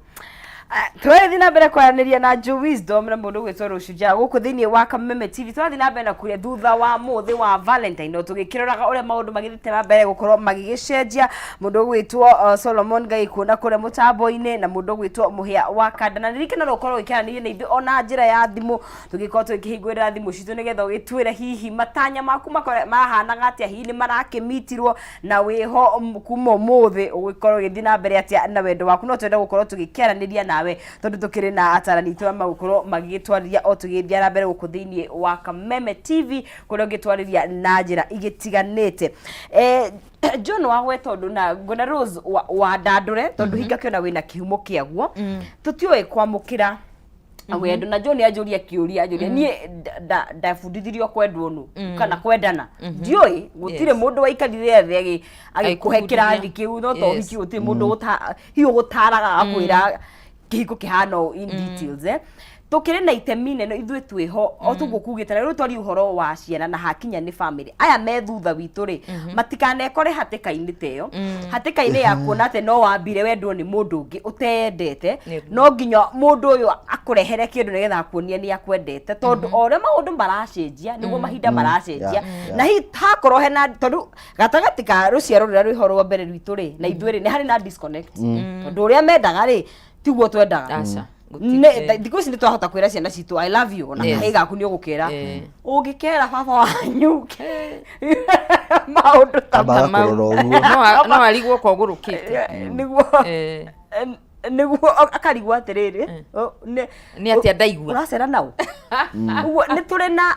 Tũrathiĩ na mbere kwaranĩria na Joe Wisdom na mũndũ ũgwĩtwo Rũcujaa gũkũ thĩinĩ wa Kameme TV. Tũrathiĩ na mbere na kũrĩa thutha wa mũthĩ wa Valentine, no tũgĩkĩroraga ũrĩa maũndũ magĩthiĩte na mbere gũkorwo magĩgĩcenjia. Mũndũ ũgwĩtwo Solomon Ngai kuona kũrĩa mũtambo-inĩ na mũndũ ũgwĩtwo Mũhĩa wa Kanda, na ririkana no ũkorwo ũgĩkĩaranĩria na ithuĩ ona njĩra ya thimũ, tũgĩkorwo tũgĩkĩhingũrĩra thimũ citũ nĩgetha ũgĩtwĩre hihi matanya maku mahanaga atĩa, hihi nĩ marakĩmitirwo na wĩho kuma ũmũthĩ ũgĩkorwo ũgĩthiĩ na mbere atĩa na wendo waku. No twende gũkorwo tũgĩkĩaranĩria nawe tondũ tũkĩrĩ na atarani itũ arĩa magũkorwo magĩgĩtwarĩria o tũgĩthiĩ na mbere gũkũ thĩinĩ wa Kameme TV, kũrĩa ũngĩtwarĩria na njĩra igĩtiganĩte. John wagwe, tondũ na ngona Rose wandandũre tondũ hingakĩona wĩna kĩhumo kĩaguo, tũtiũĩ kwamũkĩra wendo, na John anjũria kĩũria, anjũria niĩ ndabundithirio kwendwo nũ kana kwendana ndiũĩ, gũtirĩ mũndũ waikarire thĩ agĩkũhe Agĩkũbundithia. Kĩrathi kĩu no to ũhiki, gũtirĩ mũndũ hihi ũgũtaraga agakwĩra kĩhiko kĩhana ũũ in details. Tũkĩrĩ na itemi nene ithuĩ twĩho o tũguo kugĩte, na rĩu twaria ũhoro wa ciana na hakinya nĩ family, aya me thutha witũ rĩ, matikanekore hatĩka-inĩ ta ĩyo, hatĩka-inĩ ya kuona atĩ no wambire wendwo nĩ mũndũ ũngĩ ũteyendete. No nginya mũndũ ũyũ akũrehere kĩndũ nĩgetha akuonie nĩ akwendete, tondũ o ũrĩa maũndũ maracenjia nĩguo mahinda maracenjia. Na hihi hakorwo hena, tondũ gatagatĩ ka rũciaro rũrĩa rwĩho rwa mbere rwitũ rĩ na ithuĩ rĩ, nĩ harĩ na disconnect, tondũ ũrĩa mendaga rĩ tiguo twendaga. Aca. Thikũ ici nĩ twahota kwĩra ciana citũ "I love you", ona kahĩĩ gaku nĩ ũgũkĩra, ũngĩkera baba wanyu maũndũ ta Ambaga mau. kũrora ũguo. No arigwo kwa ũgũrũkĩte. Nĩguo. Nĩguo akarigwo atĩrĩrĩ, Nĩ atĩa ndaigua? Ũracera nao ũguo nĩ tũrĩ na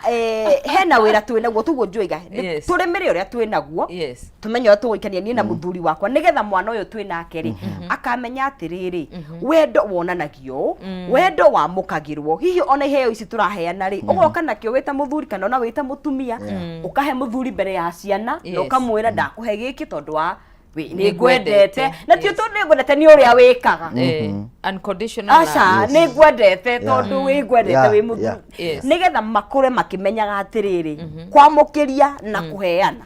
hena wĩra twĩ naguo tuguo njuiga. Tũrĩmĩre ũrĩa twĩ naguo, tũmenye ũrĩa tũgũikania niĩ na mũthuri wakwa, nĩgetha mwana ũyũ twĩ nake rĩ akamenya atĩrĩrĩ, wendo wonanagio ũũ, wendo wamũkagĩrwo. Hihi ona iheo ici tũraheana rĩ, ũgoka nakĩo wĩ ta mũthuri kana ona wĩ ta mũtumia, ũkahe mũthuri mbere ya ciana na ũkamwĩra, "Ndakũhe gĩkĩ tondũ wa nĩ ngwendete," na ti tondũ nĩ ngwendete nĩ ũrĩa wĩkaga. Unconditional love. Aca, nĩ ngwendete tondũ wĩ ngwendete wĩ mũthuri, nĩgetha makũre makĩmenyaga atĩrĩrĩ, kwamũkĩria na kũheana,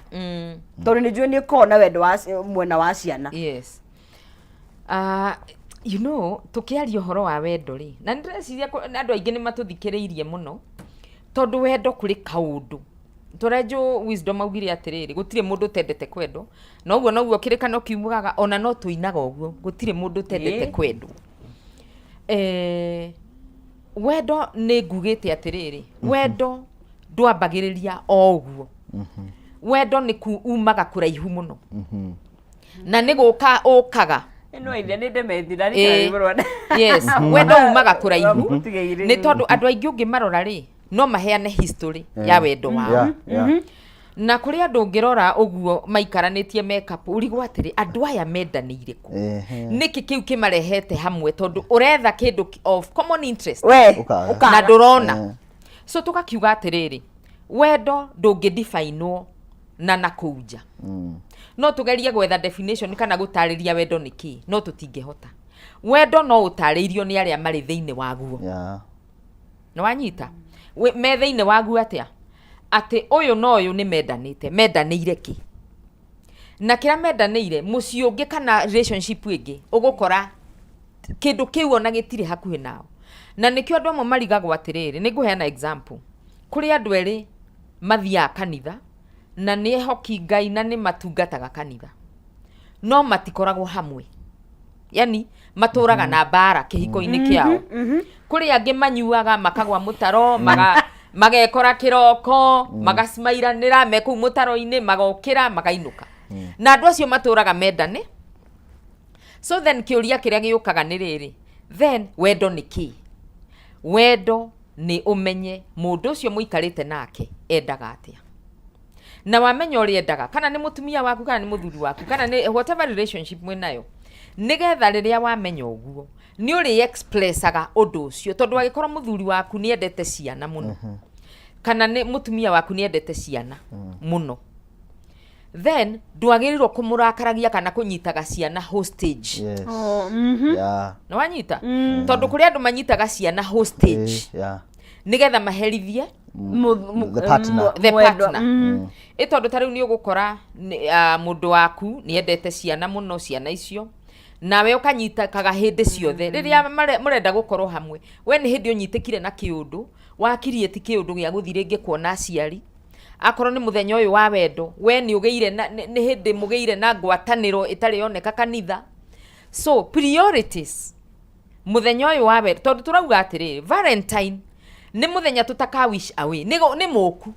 tondũ nĩ njũĩ nĩ ũkoragwo na wendo wa mwena wa ciana. Yes. Tukiaria ũhoro wa wendo rĩ, na nĩ ndĩreciria andũ aingĩ nĩ matũthikĩrĩirie mũno, tondũ wendo kũrĩ kaũndũ tũrenjũ Wisdom augire atĩrĩrĩ, gũtirĩ mũndũ ũtendete kwendwo, na ũguo noguo kĩrĩkano kiugaga, ona no tũinaga ũguo, gũtirĩ mũndũ ũtendete kwendwo. Wendo nĩ ngugĩte atĩrĩrĩ, wendo ndwambagĩrĩria o ũguo. Wendo nĩ umaga kũraihu mũno na nĩ gũka ũkaga. Ĩno ithe nĩ ndemethira. Yes, wendo umaga kũraihu, nĩ tondũ andũ aingĩ ũngĩmarora rĩ, no maheane history ya wendo wao. Na kũrĩ andũ ũngĩrora ũguo maikaranĩtie me couple, ũrigwo atĩrĩ, andũ aya mendanĩire kũ? Nĩkĩ kĩu kĩmarehete hamwe? Tondũ ũretha kĩndũ of common interest we Ũkaga. Ũkaga. Na ndũrona. So tũgakiuga atĩrĩrĩ, wendo ndũngĩdefinwo na nakũu nja. No tũgerie gwetha definition kana gũtarĩria wendo nĩ kĩĩ, no tũtingĩhota. Wendo no ũtarĩirio nĩ arĩa marĩ thĩinĩ waguo. Nĩ wanyita? Me thĩinĩ waguo atĩa? Atĩ ũyũ na ũyũ nĩ mendanĩte, mendanĩire kĩ? Na kĩrĩa mendanĩire, mũciĩ ũngĩ kana relationship ĩngĩ ũgũkora kĩndũ kĩu ona gĩtirĩ hakuhĩ nao. Na nĩkĩo andũ amwe marigagwo atĩrĩrĩ, nĩ ngũheana example. Kũrĩ andũ erĩ mathiaga kanitha na nĩ ehoki Ngai na nĩ matungataga kanitha, no matikoragwo hamwe, yani matũraga na mbara kĩhiko-inĩ kĩao. Kũrĩ angĩ manyuaga makagwa mũtaro, magekora kĩroko magacimairanĩra me kũu mũtaro-inĩ, magokĩra magainũka, na andũ acio matũraga mendane. So then kĩũria kĩrĩa gĩũkaga nĩ rĩrĩ, then wendo nĩ kĩĩ? Wendo nĩ ũmenye mũndũ ũcio mũikarĩte nake endaga atĩa, na wamenya ũrĩa endaga, kana nĩ mũtumia waku, kana nĩ mũthuri waku, kana nĩ whatever relationship mwĩ nayo, nĩgetha rĩrĩa wamenya ũguo nĩ ũrĩ expressaga ũndũ ũcio. Tondũ angĩkorwo mũthuri waku nĩ endete ciana mũno, kana nĩ mũtumia waku nĩ endete ciana mũno, then ndwagĩrĩirwo kũmũrakaragia kana kũnyitaga ciana hostage. Oh, mhm. Nĩ wanyita? Tondũ kũrĩ andũ manyitaga ciana hostage nĩgetha maherithie The partner. The Mwendwa. partner. Ĩ tondũ ta rĩu nĩ ũgũkora mũndũ waku nĩ endete ciana mũno, ciana icio nawe ũkanyitakaga hĩndĩ ciothe rĩrĩa mũrenda gũkorwo hamwe. We nĩ hĩndĩ ũnyitĩkire na kĩũndũ wakirie, ti kĩũndũ gĩa gũthiĩ rĩngĩ kuona aciari. Akorwo nĩ mũthenya ũyũ wa wendo, we nĩ ũgĩire na nĩ hĩndĩ mũgĩire na ngwatanĩro ĩtarĩ yoneka kanitha. So priorities mũthenya ũyũ wa wendo, tondũ tũrauga atĩrĩrĩ, Valentine nĩ mũthenya tũtaka wish away, nĩ mũku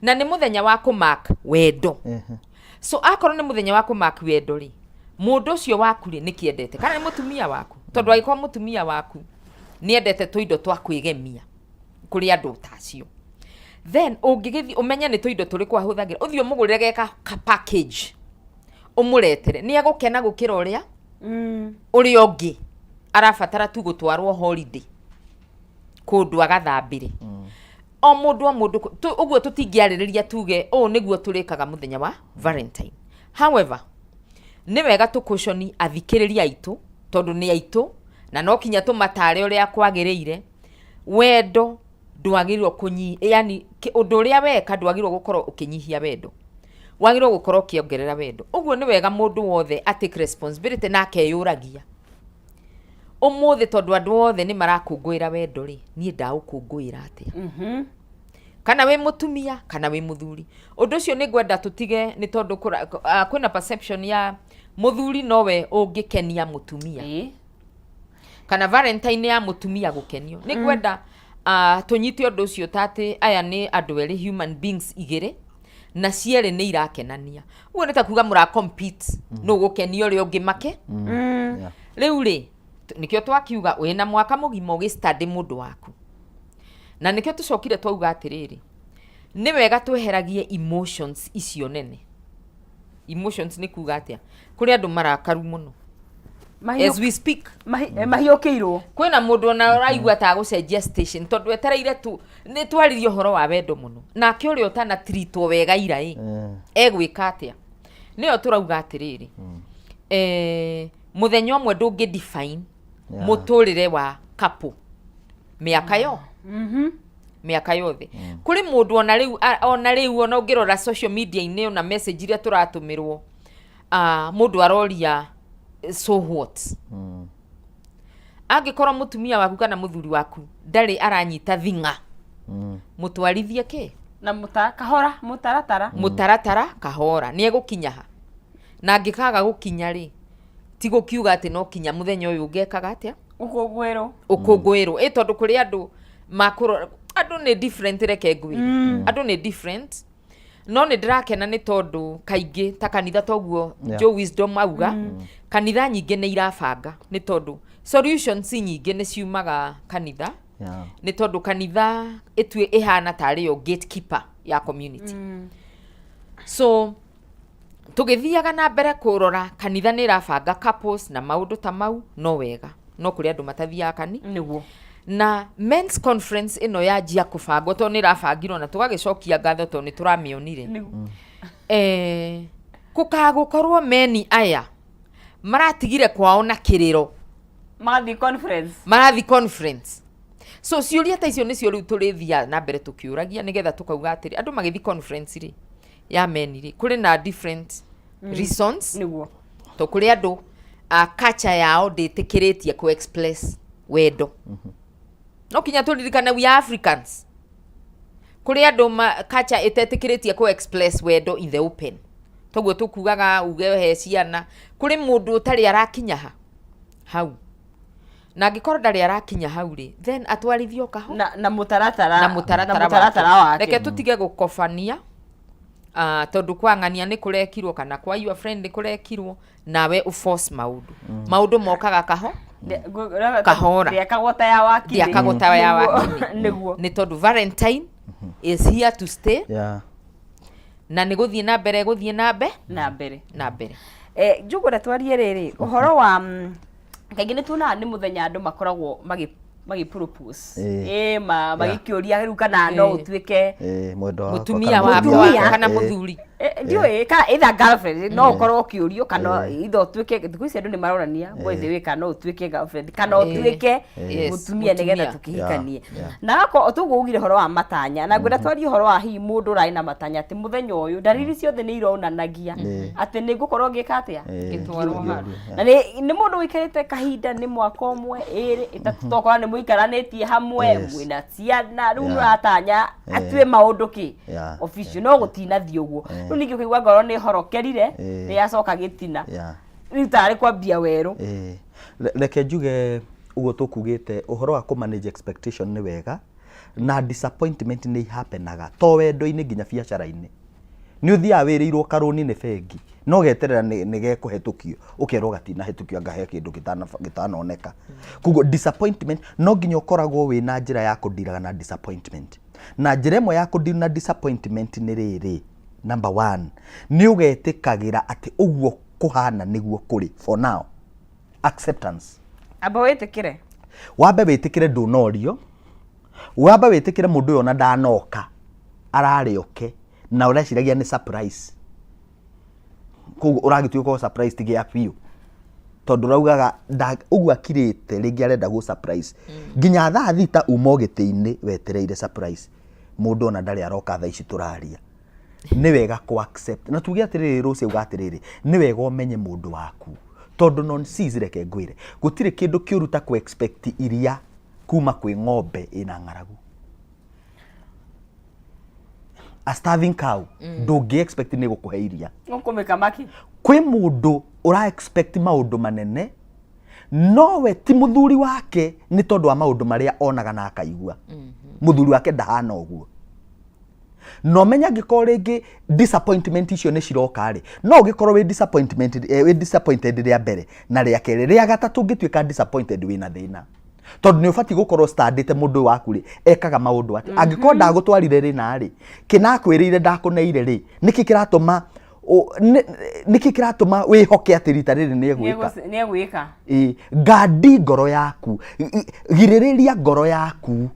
na nĩ mũthenya wa kũmark wendo. So akorwo nĩ mũthenya wa kũmark wendo rĩ, mũndũ ũcio waku rĩ, nĩ kĩendete, kana nĩ mũtumia waku? Tondũ angĩkorwo mũtumia waku nĩ endete tũindo twa kwĩgemia, kũrĩ andũ ta acio, then ũngĩgĩthiĩ ũmenye nĩ tũindo tũrĩkũ ahũthagĩra, ũthiĩ ũmũgũrĩre geka ka package, ũmũretere, nĩ egũkena gũkĩra ũrĩa ũrĩa ũngĩ arabatara tu gũtwarwo holiday kũndũ agathambĩre. O mũndũ o mũndũ ũguo tũtingĩarĩrĩria tuge ũũ nĩguo tũrĩkaga mũthenya wa Valentine. However, nĩ wega tũkũconi athikĩrĩria aitũ, tondũ nĩ aitũ na no kinya tũmatare ũrĩa kwagĩrĩire. Wendo ndwagĩrĩirwo kũnyi, yani ũndũ ũrĩa weka ndwagĩrĩirwo gũkorwo ũkĩnyihia wendo, wagĩrĩirwo gũkorwo ũkĩongerera wendo. Ũguo nĩ wega mũndũ wothe a take responsibility na akeyũragia ũmũthĩ, tondũ andũ othe nĩ marakũngũĩra wendo rĩ, niĩ ndaũkũngũĩra atĩa? Kana wĩ mũtumia kana wĩ mũthuri, ũndũ ũcio nĩ ngwenda tũtige, nĩ tondũ kwĩna perception ya mũthuri nowe ũngĩkenia mũtumia, kana Valentine ya mũtumia gũkenio. Nĩ ngwenda tũnyite ũndũ ũcio ta atĩ aya nĩ andũ erĩ, human beings igĩrĩ, na cierĩ nĩ irakenania. Ũguo nĩ ta kuga mũra compete nũ gũkenia ũrĩa ũngĩ make. Rĩu rĩ, Nĩkĩo twakiuga wĩna mwaka mũgima ũgĩ study mũndũ waku, na nĩkĩo tũcokire twauga atĩrĩrĩ, nĩ wega tweheragie emotions icio nene. Emotions nĩ kuga atĩa? Kũrĩ andũ marakaru mũno as we speak. Mahiũkĩirwo. Kwĩna mũndũ ona ũraigua ta gũcenjia station tondũ etereire tu nĩ twaririe ũhoro wa wendo mũno, nake ũrĩa ũtana treatwo wega ira ĩ egwĩka atĩa? Nĩyo tũrauga atĩrĩrĩ, mũthenya ũmwe ndũngĩ define mũtũrĩre wa couple mĩaka yo mĩaka yothe. Kũrĩ mũndũ ona rĩu ona rĩu ona ũngĩrora social media-inĩ, ona message iria tũratũmĩrwo, mũndũ aroria, "So what?" Angĩkorwo mũtumia waku kana mũthuri waku ndarĩ aranyita thing'a, mũtwarithie kĩ? Na kahora, mũtaratara. Mũtaratara kahora nĩ egũkinya ha, na angĩkaga gũkinya rĩ, ti gũkiuga atĩ no kinya mũthenya ũyũ ũngekaga atĩa. Ũkũngũĩrwo. Ũkũngũĩrwo ĩ, tondũ kũrĩ andũ makũrora andũ nĩ different. Reke ngwĩre, andũ nĩ different, no nĩ ndĩrakena nĩ tondũ kaingĩ ta kanitha toguo Joe Wisdom auga, kanitha nyingĩ nĩ irabanga, nĩ tondũ solutions nyingĩ nĩ ciumaga kanitha, nĩ tondũ kanitha ĩtue ĩhana tarĩ yo gatekeeper ya community. So tũgĩthiaga na mbere kũrora kanitha nĩ ĩrabanga couples na maũndũ ta mau, no wega, no kũrĩ andũ matathiaga kani. Na men's conference ĩno yanjia kũbangwo, tondũ nĩ ĩrabangirwo na tũgagĩcokia ngatho tondũ nĩ tũramĩonire. Gũkagũkorwo meni aya maratigire kwao na kĩrĩro. Magathiĩ conference. Marathi conference. So ciũria ta icio nĩcio rĩu tũrĩthiaga na mbere tũkĩũragia, nĩgetha tũkauga atĩrĩ, andũ magĩthiĩ conference rĩ ya meni rĩ, kũrĩ na different reasons. To kũrĩ andũ culture yao ndĩtĩkĩrĩtie kũ express wendo. No kinya tũririkane we are Africans. Kũrĩ andũ ma culture ĩtetĩkĩrĩtie kũ express wendo in the open, toguo tũkugaga uge he ciana. Kũrĩ mũndũ ũtarĩ arakinya ha hau, na angĩkorwo ndarĩ arakinya hau rĩ, then atwarithio kaho na mũtaratara. Na mũtaratara. Na mũtaratara wake. Reke tũtige gũkobania, tondũ kwa ng'ania nĩ kũrekirwo kana kwa your friend nĩ kũrekirwo, nawe ũforce maũndũ. Maũndũ mokaga kaho kahora. Ndĩakagwo ta ya wakiri. Ndĩakagwo ta ya wakiri. Nĩ tondũ Valentine is here to stay, na nĩ gũthiĩ na mbere, gũthiĩ na mbe na mbere. Na mbere. Njũgũra, twarie rĩrĩ ũhoro wa kaingĩ nĩ tuonaga nĩ mũthenya andũ makoragwo magĩ propose, magĩkĩũria rĩu kana no ũtuĩke Mwendwa wakwa mũtumia kana wakwa mũtumia. Kana mũthuri. Ndiũĩ ka either girlfriend no ũkorwo ũkĩũrio kana either ũtuĩke, thikũ ici andũ nĩ maronania by the way, kana no ũtuĩke girlfriend kana ũtuĩke mũtumia nĩgetha mũtumia. tũkĩhikanie. Na akorwo toguo ugire ũhoro wa matanya, na ngwenda twarie ũhoro wa hihi mũndũ ũrarĩ na matanya atĩ mũthenya ũyũ ndariri ciothe nĩ ironanagia atĩ nĩ ngũkorwo ngĩka atĩa. Gĩtwarwo handũ. Na nĩ mũndũ ũikarĩte kahinda, nĩ mwaka ũmwe, 2, 3, tokorwo nĩ mũikaranĩtie hamwe, mwĩna ciana, rĩu mũratanya atue maũndũ kĩ official, no gũtinathiĩ ũguo. Rĩu ningĩ ũkaigua ngoro nĩ horokerire, nĩ yacoka gĩtina, rĩu tarĩ kwambia werũ. Reke njuge ũguo tũkugĩte ũhoro wa kũ manage expectation nĩ wega, na disappointment nĩ ihapenaga to wendo-inĩ, nginya biacara-inĩ. Nĩ ũthiaga wĩrĩirwo karũni nĩ bengi, no geterera nĩ gekũhetũkio, ũkerwo gatinahĩtũkio, anga he kĩndũ gĩtanoneka. Koguo disappointment no nginya ũkoragwo wĩna njĩra ya kũndiraga na disappointment, na njĩra ĩmwe ya kũdeal na disappointment nĩ rĩrĩ: number one, nĩ ũgetĩkagĩra atĩ ũguo kũhana nĩguo kũrĩ for now, acceptance. Amba wĩtĩkĩre. Wambe wĩtĩkĩre ndũnorio, wambe wĩtĩkĩre mũndũ ũyũ ona ndanoka, ararĩ oke na ũreciragia nĩ surprise, koguo ũragĩtuĩka o surprise ti gĩa biũ, tondũ ũraugaga ũguo akirĩte rĩngĩ arenda gũ surprise nginya thaa 6 uma gĩtĩ-inĩ wetereire surprise, mũndũ ona ndarĩ aroka thaa ici tũraria. Nĩ wega kũ accept na tuge atĩrĩrĩ, rũciũ auga atĩrĩrĩ, nĩ wega ũmenye mũndũ waku, tondũ non seas, reke ngwĩre, gũtirĩ kĩndũ kĩũru ta kũ expect iria kuma kwĩ ng'ombe ĩna ng'aragu. A starving cow, ndũngĩ expect nĩ gũkũhe iria. Ũkũmĩkamaki. Kwĩ mũndũ ũra expect maũndũ manene, nowe ti mũthuri wake, nĩ tondũ wa maũndũ marĩa onaga na akaigua, mũthuri wake ndahana ũguo. Na ũmenye angĩkorwo rĩngĩ disappointment icio nĩ ciroka rĩ, no ũgĩkorwo wĩ disappointment, wĩ disappointed rĩa mbere na rĩa kerĩ, rĩa gatatũ ũngĩtuĩka disappointed wĩna thĩna, tondũ nĩ ũbatiĩ gũkorwo standĩte mũndũ ũyũ waku rĩ ekaga maũndũ atĩ angĩkorwo ndagũtwarire rĩna rĩ, kĩnakwĩrĩire ndakũneire rĩ, nĩkĩ kĩratũma nĩkĩ kĩratũma wĩhoke atĩ rita rĩrĩ nĩ egwĩka? Nĩ egwĩka. Ĩ, ngandi ngoro yaku, girĩrĩria ngoro yaku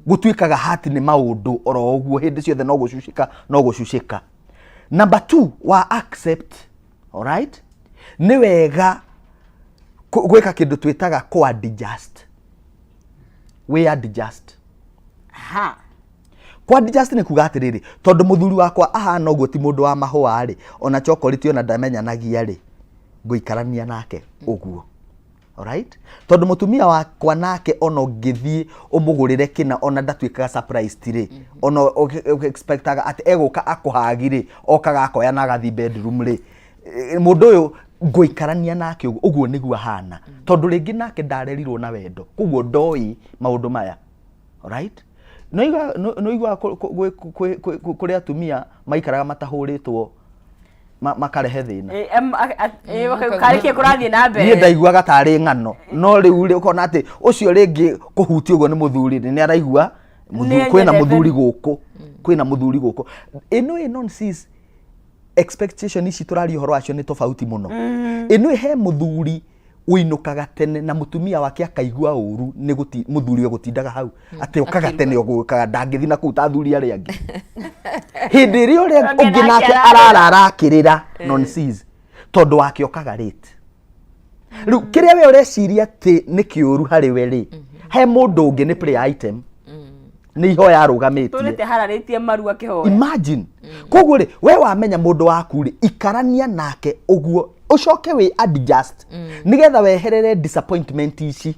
gũtuĩkaga hati nĩ maũndũ oro ũguo hĩndĩ ciothe, no gũcucĩka, no gũcucĩka. Number two, wa accept, alright, nĩ wega gwĩka kĩndũ twĩtaga kũ adjust. We adjust. Kũ adjust nĩ kuga atĩrĩrĩ, tondũ mũthuri wakwa ahana ũguo, ti mũndũ wa mahũa rĩ, ona chocolate ona ndamenyanagia rĩ, ngũikarania nake ũguo. Alright? Tondũ mũtumia wakwa nake ona ũngĩthiĩ ũmũgũrĩre kĩna, ona ndatuĩkaga surprised rĩ, ona ũgĩ-expectaga atĩ egũka akũhagi rĩ, okaga akoya na agathiĩ bedroom rĩ, mũndũ ũyũ ngũikarania nake ũguo, ũguo nĩguo ahana, tondũ rĩngĩ nake ndarerirwo na wendo, koguo ndoĩ maũndũ maya. Alright? Nĩ ũiguaga kũrĩ atumia maikaraga matahũrĩtwo makarehe thĩna. Karĩ kĩ kũrathiĩ na mbere? Niĩ ndaiguaga tarĩ ng'ano, no rĩu rĩ ũkona atĩ ũcio rĩngĩ kũhutio ũguo nĩ mũthuri rĩ, nĩ araigua Nĩ kwĩna anyendete. Mũthuri gũkũ, kwĩna mũthuri gũkũ ĩno ĩ nonsense. Expectation ici tũraria ũhoro wacio nĩ tofauti mũno. Ĩno he mũthuri ũinũkaga tene na mũtumia wake akaigua ũru nĩ mũthuri we gũtindaga hau atĩ okaga Akĩruga. tene ũgũkaga ndangĩthi na kũu ta athuri arĩa angĩ hĩndĩ ĩrĩa ũrĩa Ũngĩ ũngĩ nake nake ararĩra. arara arakĩrĩra nonsense tondũ wake okaga late. Rĩu kĩrĩa we ũreciria atĩ nĩ kĩũru harĩ we rĩ, he mũndũ ũngĩ nĩ play item, nĩ ihoya arũgamĩtie. Tũrĩte hararĩtie maru akĩhoya. Imagine. Koguo rĩ, we wamenya mũndũ waku rĩ, ikarania nake ũguo, ũcoke wĩ adjust nĩgetha weherere disappointment ici.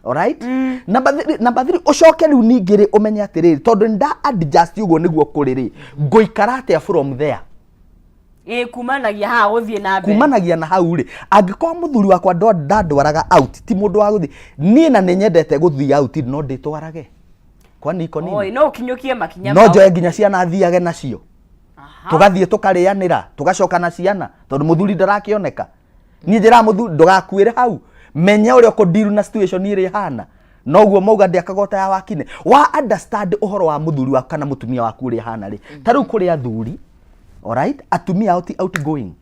Alright? Number three, ũcoke rĩu ningĩ rĩ, ũmenye atĩrĩrĩ, tondũ nĩ nda adjust ũguo nĩguo kũrĩ rĩ, ngũikara atĩa from there? Ĩ, kumanagia haha gũthiĩ na mbere. Kumanagia na hau rĩ, angĩkorwo mũthuri wakwa ndandwaraga out, ti mũndũ wa gũthiĩ, niĩ na nĩ nyendete gũthiĩ out, no ndĩtwarage, kwani iko nini? Oi, no ũkinyũkie makinya no mau. Njoe nginya ciana thiage nacio, tũgathiĩ tũkarĩanĩra, tũgacoka na ciana, tondũ mũthuri ndarakĩoneka. Niĩ njĩraga mũthuri, ndũgakuĩre hau, menya ũrĩa ũkũndiru na situation ĩrĩa ĩhana. Noguo mauga ndĩakaga ta ya wakine wa understand ũhoro wa mũthuri waku kana mũtumia waku ũrĩa ahana rĩ. Ta rĩu kũrĩ athuri, alright, atumia ao ti outgoing.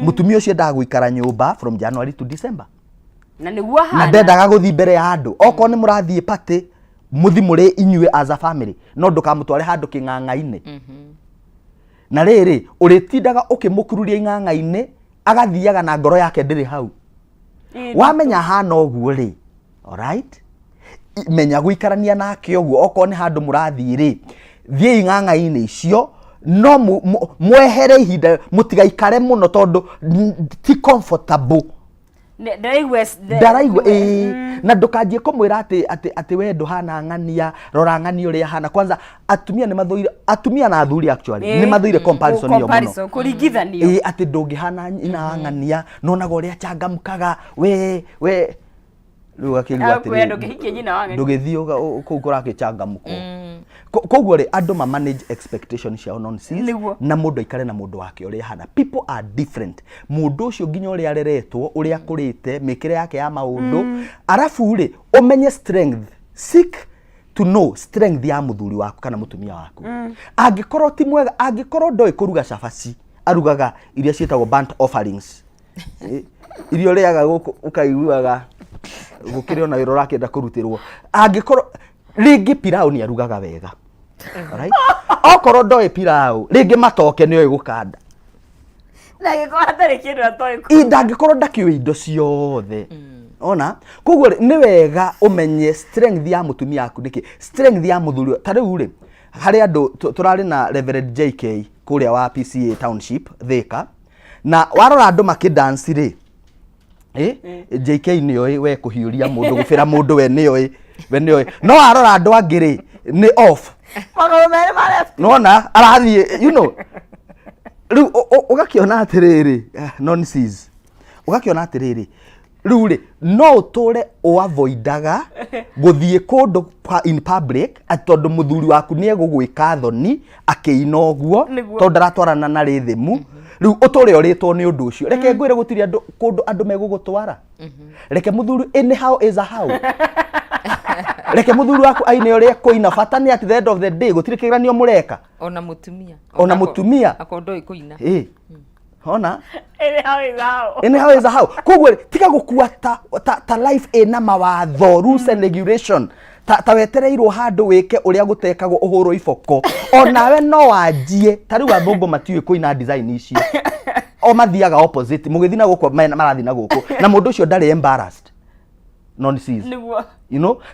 Mũtumia ũcio endaga gũikara nyũmba from January to December. Na nĩguo ahana. Na ndendaga gũthiĩ mbere ya andũ. Okorwo nĩ mũrathiĩ party, mũthi mũrĩ inyuĩ as a family, no ndũkamũtware handũ kĩng'ang'a-inĩ. Na rĩrĩ ũrĩtindaga ũkĩmũkururia ing'ang'a-inĩ, agathiaga na ngoro yake ndĩrĩ hau. Wamenya hana ũguo rĩ, alright, menya gũikarania nake ũguo. Okorwo nĩ handũ mũrathiĩ rĩ, thiĩi ng'ang'a-inĩ icio, no mwehere ihinda, mũtigaikare mũno tondũ ti comfortable. Ndaraigua Ndaraigua ĩĩ. Na ndũkanjie kũmwĩra atĩ we ndũhana ng'ania, rora ng'ania ũrĩa ahana. Kwanza atumia nĩ mathũire, atumia na athuri actually nĩ mathũire comparison ĩyo mũno. Comparison, kũringithanio. Ĩĩ, atĩ ndũngĩhana nyina wa ng'ania, nonaga ũrĩa changamkaga we rĩu ũgakĩigua Agakwĩra atĩrĩrĩ, ndũngĩhikia nyina wa ng'ania. Ndũgĩthiĩ kũu kũrakĩchangamkwo. Koguo rĩ, andũ ma manage expectation ciao nonsense. Na mũndũ aikare na mũndũ wake ũrĩa ahana. People are different. Mũndũ ũcio nginya ũrĩa areretwo, ũrĩa akũrĩte, mĩkĩre yake ya maũndũ. Arabu rĩ, ũmenye strength, seek to know strength ya mũthuri waku kana mũtumia waku. Angĩkorwo ti mwega, angĩkorwo ndoĩ kũruga cabaci, arugaga iria ciĩtagwo burnt offerings, iria ũrĩaga gũkũ ũkaiguaga gũkĩrĩ ona wĩra ũrakĩenda kũrutĩrwo, angĩkorwo rĩngĩ pilau nĩ arugaga wega. Alright? Okorwo ndoĩ pilau, rĩngĩ matoke nĩ oĩ gũkanda. Na angĩkorwo hatarĩ kĩndũ atoĩ. Ĩ, ndangĩkorwo ndakĩũĩ indo ciothe ona. Koguo rĩ, nĩ wega ũmenye strength ya mũtumia waku nĩkĩ, strength ya mũthuri. Ta rĩu rĩ, harĩ andũ tũrarĩ na Reverend JK kũrĩa wa PCA Township Thika, na warora andũ makĩdance rĩ, JK nĩoĩ we kũhiũria mũndũ, gũbĩra mũndũ, we nĩoĩ, we nĩoĩ. No warora andũ angĩ rĩ, nĩ off. Magũrũ merĩ ma left. Nona arathiĩ, rĩu ũgakĩona atĩrĩrĩ, nonsense, ũgakĩona atĩrĩrĩ, Rĩu rĩ, no ũtũre ũavoidaga gũthiĩ kũndũ in public atĩ tondũ mũthuri waku nĩ egũgwĩka thoni akĩina ũguo. Nĩguo. Tondũ ndaratwarana na rĩthĩmu. Rĩu ũtũre ũrĩtwo nĩ ũndũ ũcio. Reke ngwĩre, gũtirĩ andũ kũndũ andũ megũgũtwara. Reke mũthuri, anyhow is a how, reke mũthuri waku aine ũrĩa kũina. Bata nĩ at the end of the day gũtirĩ kĩgeranio mũreka. Ona mũtumia. Ona mũtumia. Akorwo ndoĩ kũina. Ĩ ona. Anyhow is how. Anyhow is a how. Koguo rĩ, tiga gũkua ta life ĩna mawatho, rules and regulation, ta wetereirwo handũ wĩke ũrĩa gũtekagwo, ũhũrwo iboko. Onawe no wanjie. Ta rĩu athũngũ matiũĩ kũina design icio, o mathiaga opposite. Mũgĩthiĩ na gũkũ, marathiĩ na gũkũ, na mũndũ ũcio ndarĩ embarrassed nonsense. Nĩguo.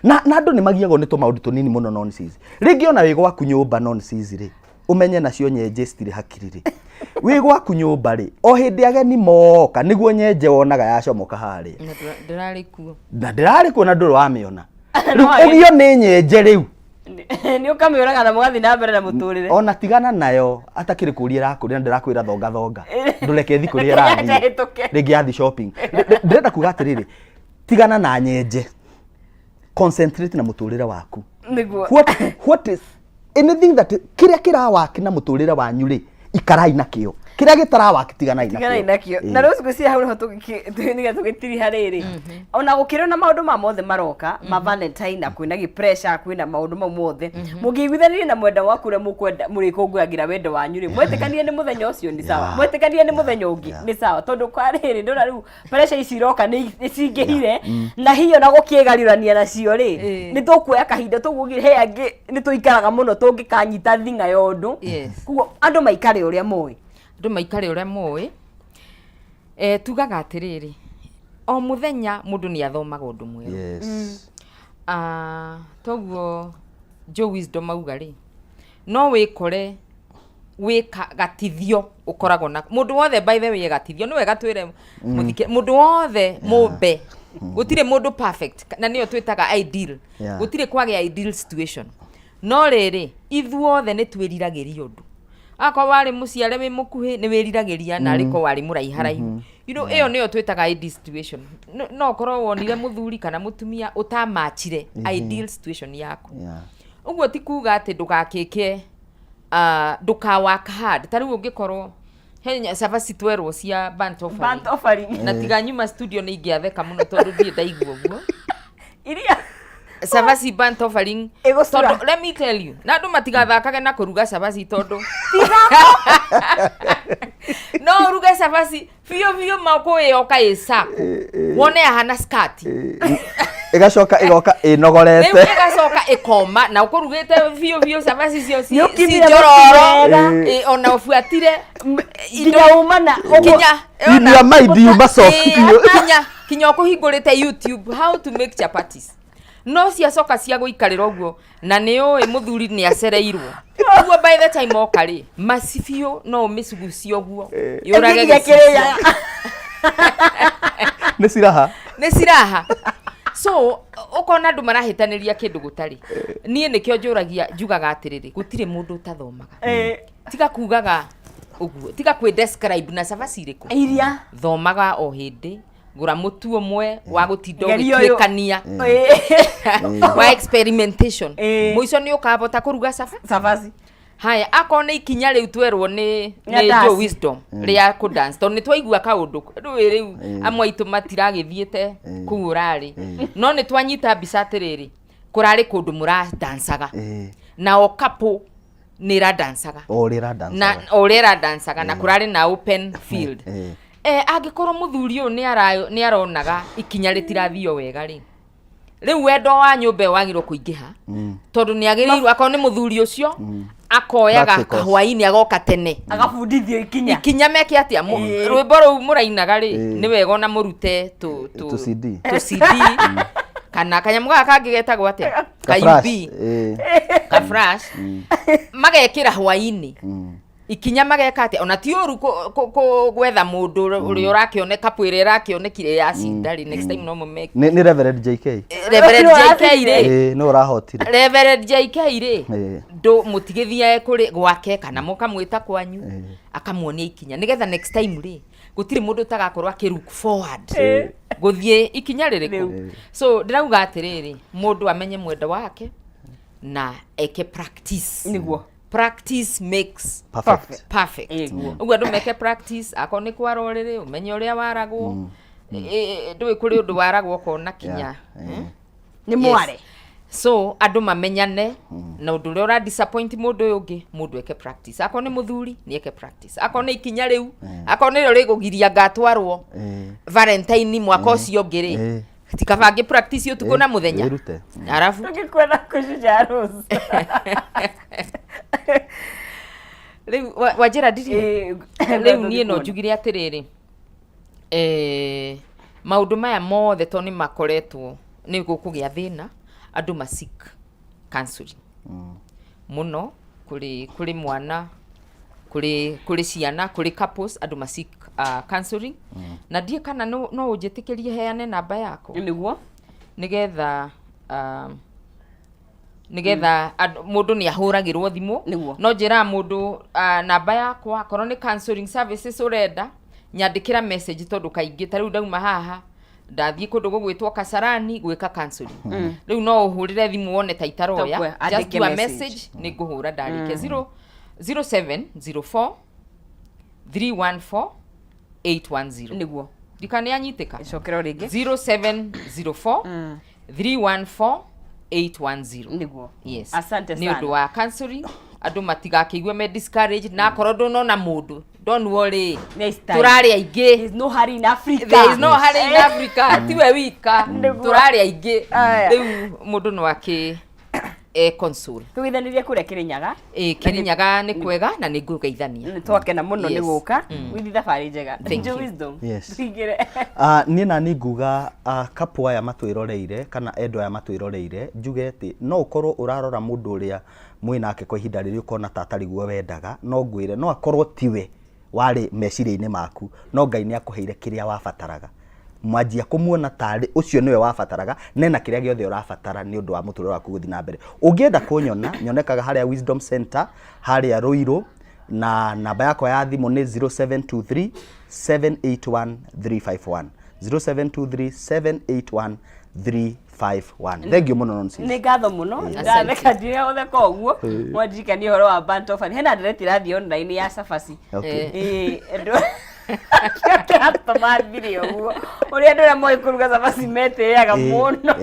Na andũ nĩ magiagwo nĩ tũmaũndũ tũnini mũno, nonsense. Rĩngĩ ona wĩ gwaku nyũmba, nonsense rĩ, ũmenye nacio nyenje citirĩ hakiri rĩ. Wĩ gwaku nyũmba rĩ, o hĩndĩ ageni moka nĩguo nyenje wonaga yacomoka harĩa. Na ndĩrarĩ kuo. Na ndĩrarĩ kuo na ndũrĩ wamĩona. Rĩu No ageni- ũgio nĩ nyenje rĩu. Nĩ ũkamĩũraga na mũgathiĩ na mbere na mũtũrĩre. Ona tigana nayo, atakĩrĩ kũria ĩrakũria na ndĩrakwĩra thonga thonga, ndũreke ĩthi kũrĩa Reke ĩrathiĩ. nyenje ĩhĩtũke. Rĩngĩ yathi shopping. Ndĩrenda kuga atĩrĩrĩ, tigana na nyenje, concentrate na mũtũrĩre waku. Nĩguo. What is anything that kĩrĩa kĩrawaki na mũtũrĩre wanyu rĩ, ikarai nakĩo. Kĩrĩa gĩtarawaki, tiganai tiganai nakĩo. Ĩĩ. Na rĩu ngwĩciria hau nĩho nĩgetha tũgĩtiriha rĩrĩ, ona gũkĩrĩ na maũndũ ma mothe maroka ma Valentine, na kwĩna gĩ pressure, kwĩna maũndũ mau mothe, mũngĩiguithanĩrie na mwenda waku ũrĩa mũkwenda mũrĩkũngũyagĩra wendo wanyu rĩ, mwetĩkanie nĩ mũthenya ũcio nĩ sawa, mwetĩkanie nĩ mũthenya ũngĩ nĩ sawa, tondũ kwa rĩrĩ ndona rĩu pressure ici iroka nĩ cingĩhire na hiyo na gũkĩgariũrania nacio rĩ, nĩ tũkuoya kahinda tũguo. He angĩ nĩ tũikaraga mũno tũngĩkanyita thing'a ya ũndũ. Koguo andũ maikare ũrĩa moĩ. Andũ maikare ũrĩa moĩ. Tugaga atĩrĩrĩ, o mũthenya mũndũ nĩ athomaga ũndũ mwerũ. Ah, toguo Joe Wisdom auga rĩ, no wĩkore wĩ gatithio ũkoragwo na mũndũ wothe. By the way, gatithio nĩ wega twĩre mũthike mũndũ wothe mũmbe, gũtirĩ mũndũ perfect, na nĩyo twĩtaga ideal. Gũtirĩ kwagĩa ideal situation, no rĩrĩ, ithuothe nĩ twĩriragĩria ũndũ. Akorwo warĩ mũciare wĩ mũkuhĩ, nĩ wĩriragĩria, na arĩ korwo warĩ mũraiharaihu, ĩyo nĩyo twĩtaga ideal situation. No ũkorwo wonire mũthuri kana mũtumia ũtamachire ideal situation yaku. Ũguo ti kuga atĩ ndũgakĩke, ndũka work hard. Ta rĩu ũngĩkorwo he cabaci twerwo cia burnt offering. Burnt offering. Na tiga nyuma studio nĩ ingĩatheka mũno tondũ ndirĩ ndaigua ũguo. Iria Cabaci burnt offering. Ĩgũcura. Tondũ let me tell you, na andũ matigathakage na kũruga cabaci, tondũ no ũruge cabaci biũ biũ makũĩyoka ĩcaku wone ahana skati. Ĩgacoka ĩgoka rĩu ĩnogorete. Ĩgacoka ĩkoma na ũkũrugĩte biũ biũ cabaci icio Nĩũkimire ci njororo. wega. Ona ũbuatire nginya umana ũguo. Kinya Inyua mai ndiuma soft biũ. Kinya ũkũhingũrĩte YouTube how to make chapatis, no ciacoka cia gũikarĩra ũguo, na nĩ ũĩ mũthuri nĩ acereirwo ũguo, by the time oka rĩ, maci biũ no ũmĩcugucie ũguo yũrage. Nginya gĩcicio. kĩrĩa. Nĩ ciraha. Nĩ ciraha. So ũkona andũ marahĩtanĩria kĩndũ gũtarĩ. Niĩ nĩkĩo njũragia, njugaga atĩrĩrĩ, gũtirĩ mũndũ ũtathomaga. Tiga kugaga ũguo, tiga kwĩ describe na cabaci irĩkũ. Iria Thomaga o hĩndĩ, gũra mũtu ũmwe wa gũtinda Geria ũyũ. ũgĩtuĩkania wa experimentation. Mũico nĩ ũkahota kũruga caba cabaci. Haya, akorwo nĩ ikinya rĩu twerwo nĩ Nĩ nĩ dance. Joe Wisdom rĩa kũ dance, tondũ nĩ twaigua kaũndũ rĩu amwe aitũ matiragĩthiĩte kũu ũrarĩ, no nĩ twanyita mbica atĩrĩrĩ, kũrarĩ kũndũ mũradancaga na o couple nĩ ĩradancaga. O ũrĩa na ĩradancaga. O ũrĩa ĩradancaga, na kũrarĩ na open field. Angĩkorwo mũthuri ũyũ nĩ aronaga ikinya rĩtirathio wega rĩ, rĩu wendo wa nyũmba ĩyo wagĩrĩirwo kũingĩha, tondũ nĩ agĩrĩirwo, akorwo nĩ mũthuri ũcio akoyaga Practicals. kahwainĩ agoka tene Agabundithio ikinya. Ikinya meke atĩa? Rwĩmbo rũu mũrainaga rĩ, nĩ wega ona mũrute tũ Tũ CD. Tũ CD kana kanyamũ gaka kangĩ getagwo atĩa? Ka Ka flash. UB. Ka flash magekĩra hwainĩ ikinya mageka atĩa. Ona ti ũru gwetha mũndũ ũrĩa ũrakĩoneka pũ ĩrĩa ĩrakĩonekire yacinda rĩ, next time no mũme Nĩ Reverend JK. Reverend JK rĩ. Ĩĩ, nĩ ũrahotire. Reverend JK rĩ, ndũ mũtigĩthiae kũrĩ gwake kana mũkamwĩta kwanyu, akamuonia ikinya nĩgetha next time rĩ. Gũtirĩ mũndũ ũtagakorwo akĩ look forward gũthiĩ ikinya rĩrĩkũ. So ndĩrauga atĩrĩrĩ, mũndũ amenye mwenda wake na eke practice. Practice makes perfect. Perfect. Ũguo andũ meke practice, akorwo nĩ kwara ũrĩrĩ, ũmenye ũrĩa waragwo. Ndũĩ kũrĩ ũndũ waragwo ũkona kinya. Nĩ mware. So andũ mamenyane na ũndũ ũrĩa ũra disappoint mũndũ ũyũ ũngĩ, mũndũ eke practice. Akorwo nĩ mũthuri, nĩ eke practice. Akorwo nĩ ikinya rĩu, akorwo nĩrĩo rĩgũgiria ngatwarwo Valentine mwaka ũcio ũngĩ rĩ, tikaba ngĩ practice ũtukũ na mũthenya. Wĩrute. Arabu Tũngĩkwenda kũcuca rose. Rĩu wanjĩra ndirie. Rĩu niĩ no njugire atĩrĩrĩ, maũndũ maya mothe to nĩ makoretwo nĩ gũkũgĩa thĩna, andũ ma seek counseling mũno kũrĩ mwana, kũrĩ ciana, kũrĩ couples, andũ ma seek counseling. Na ndiĩ kana no ũnjĩtĩkĩrie heane namba yakwa. Nĩguo. Nĩgetha mũndũ nĩ ahũragĩrwo thimũ. No njĩraga mũndũ, namba yakwa, akorwo nĩ counseling services ũrenda, nyandĩkĩra message, tondũ kaingĩ ta rĩu ndauma haha ndathiĩ kũndũ gũgwĩtwo Kasarani gwĩka counseling. Rĩu no ũhũrĩre thimũ wone ta itaroya. Tokwe, Just andĩke do a message. message, nĩ ngũhũra ndarĩkia. 0 0704 314 810. Ndikana anyitĩka. Ĩcokera rĩngĩ. 0704 314 810. Yes. Asante Nĩ sana. ũndũ wa counseling, andũ matigakĩigue me discouraged, na akorwo ndũnona mũndũ, don't worry. Next time. Tũrarĩ aingĩ. There is no hurry in Africa. There is no hurry in Africa, tiwe wika. Tũrarĩ aingĩ. Aya. Rĩu mũndũ no akĩ console. Tũgeithanirie kũrĩa Kĩrĩnyaga. Ĩ, Kĩrĩnyaga nĩ kwega na nĩ ngũgeithania. Nĩ twakena mũno nĩ gũka. Wĩthiĩ thabarĩ njega. Thank Joe you. Wisdom. Yes. Tũingĩre. Niĩ nani nguga couple aya matwĩroreire kana endwa aya matwĩroreire, njuge atĩ no ũkorwo ũrarora mũndũ ũrĩa mwĩ nake kwa ihinda rĩrĩ ũkona ta atarĩ guo wendaga, no ngwĩre no akorwo tiwe warĩ meciria-inĩ maku, no Ngai nĩ akũheire kĩrĩa wabataraga. Mwanjia kũmuona tarĩ ũcio nĩwe wabataraga, nena kĩrĩa gĩothe ũrabatara nĩ ũndũ wa mũtũrĩre waku gũthiĩ na mbere. Ũngĩenda kũnyona, nyonekaga harĩa Wisdom Center harĩa Ruiru, na namba yakwa ya thimũ nĩ 0723 781 351, 0723 781 351. Thank you mũno, Nonsense. Nĩ ngatho mũno. Ndatheka ndirĩa gũtheka ũguo mwandirikania ũhoro wa burnt offering. Hena ndereti ĩrathiĩ online ya cabaci. Ĩĩ, andũ kĩratũma thire ũguo ũrĩa andũ arĩa moĩ kũruga cabaci metĩaga mũno.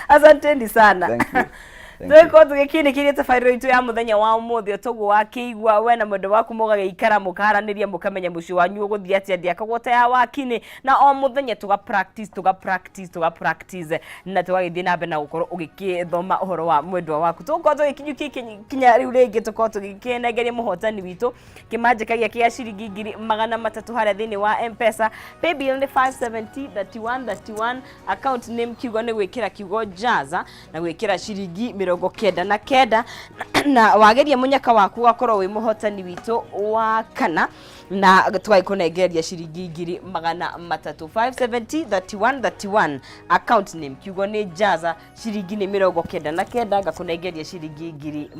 Asanteni sana. Thank you. Thank you. Tũgĩkorwo tũgĩkĩrĩkĩria tabarĩra itũ ya mũthenya wa ũmũthĩ. Toguo wakĩigua, we na mwendo waku mũgagĩikara mũkaranĩria, mũkamenya mũciĩ wanyu ũgũthiĩ atĩa. Ndĩakagwo ta ya wakinĩ, na o mũthenya tũga practice, tũga practice, tũga practice, na tũgagĩthiĩ na mbere na gũkorwo ũgĩkĩthoma ũhoro wa mwendwa waku. Tũgũkorwo tũgĩkinyũkia kinya rĩu rĩngĩ, tũkorwo tũgĩkĩnengeria mũhotani witũ kĩmanjĩka gĩake gĩa ciringi 300,000 harĩa thĩinĩ wa M-Pesa. Paybill nĩ 570 31 31, account name kiugo nĩ gwĩkĩra kiugo Jaza na gwĩkĩra ciringi 99, na wageria mũnyaka waku ũgakorwo wĩ mũhotani witũ wa kana, na tũgagĩkũnengereria ciringi 300,000. 570 31 31, account name kiugo nĩ Jaza, ciringi nĩ 99, ngakũnengeria ciringi ngiri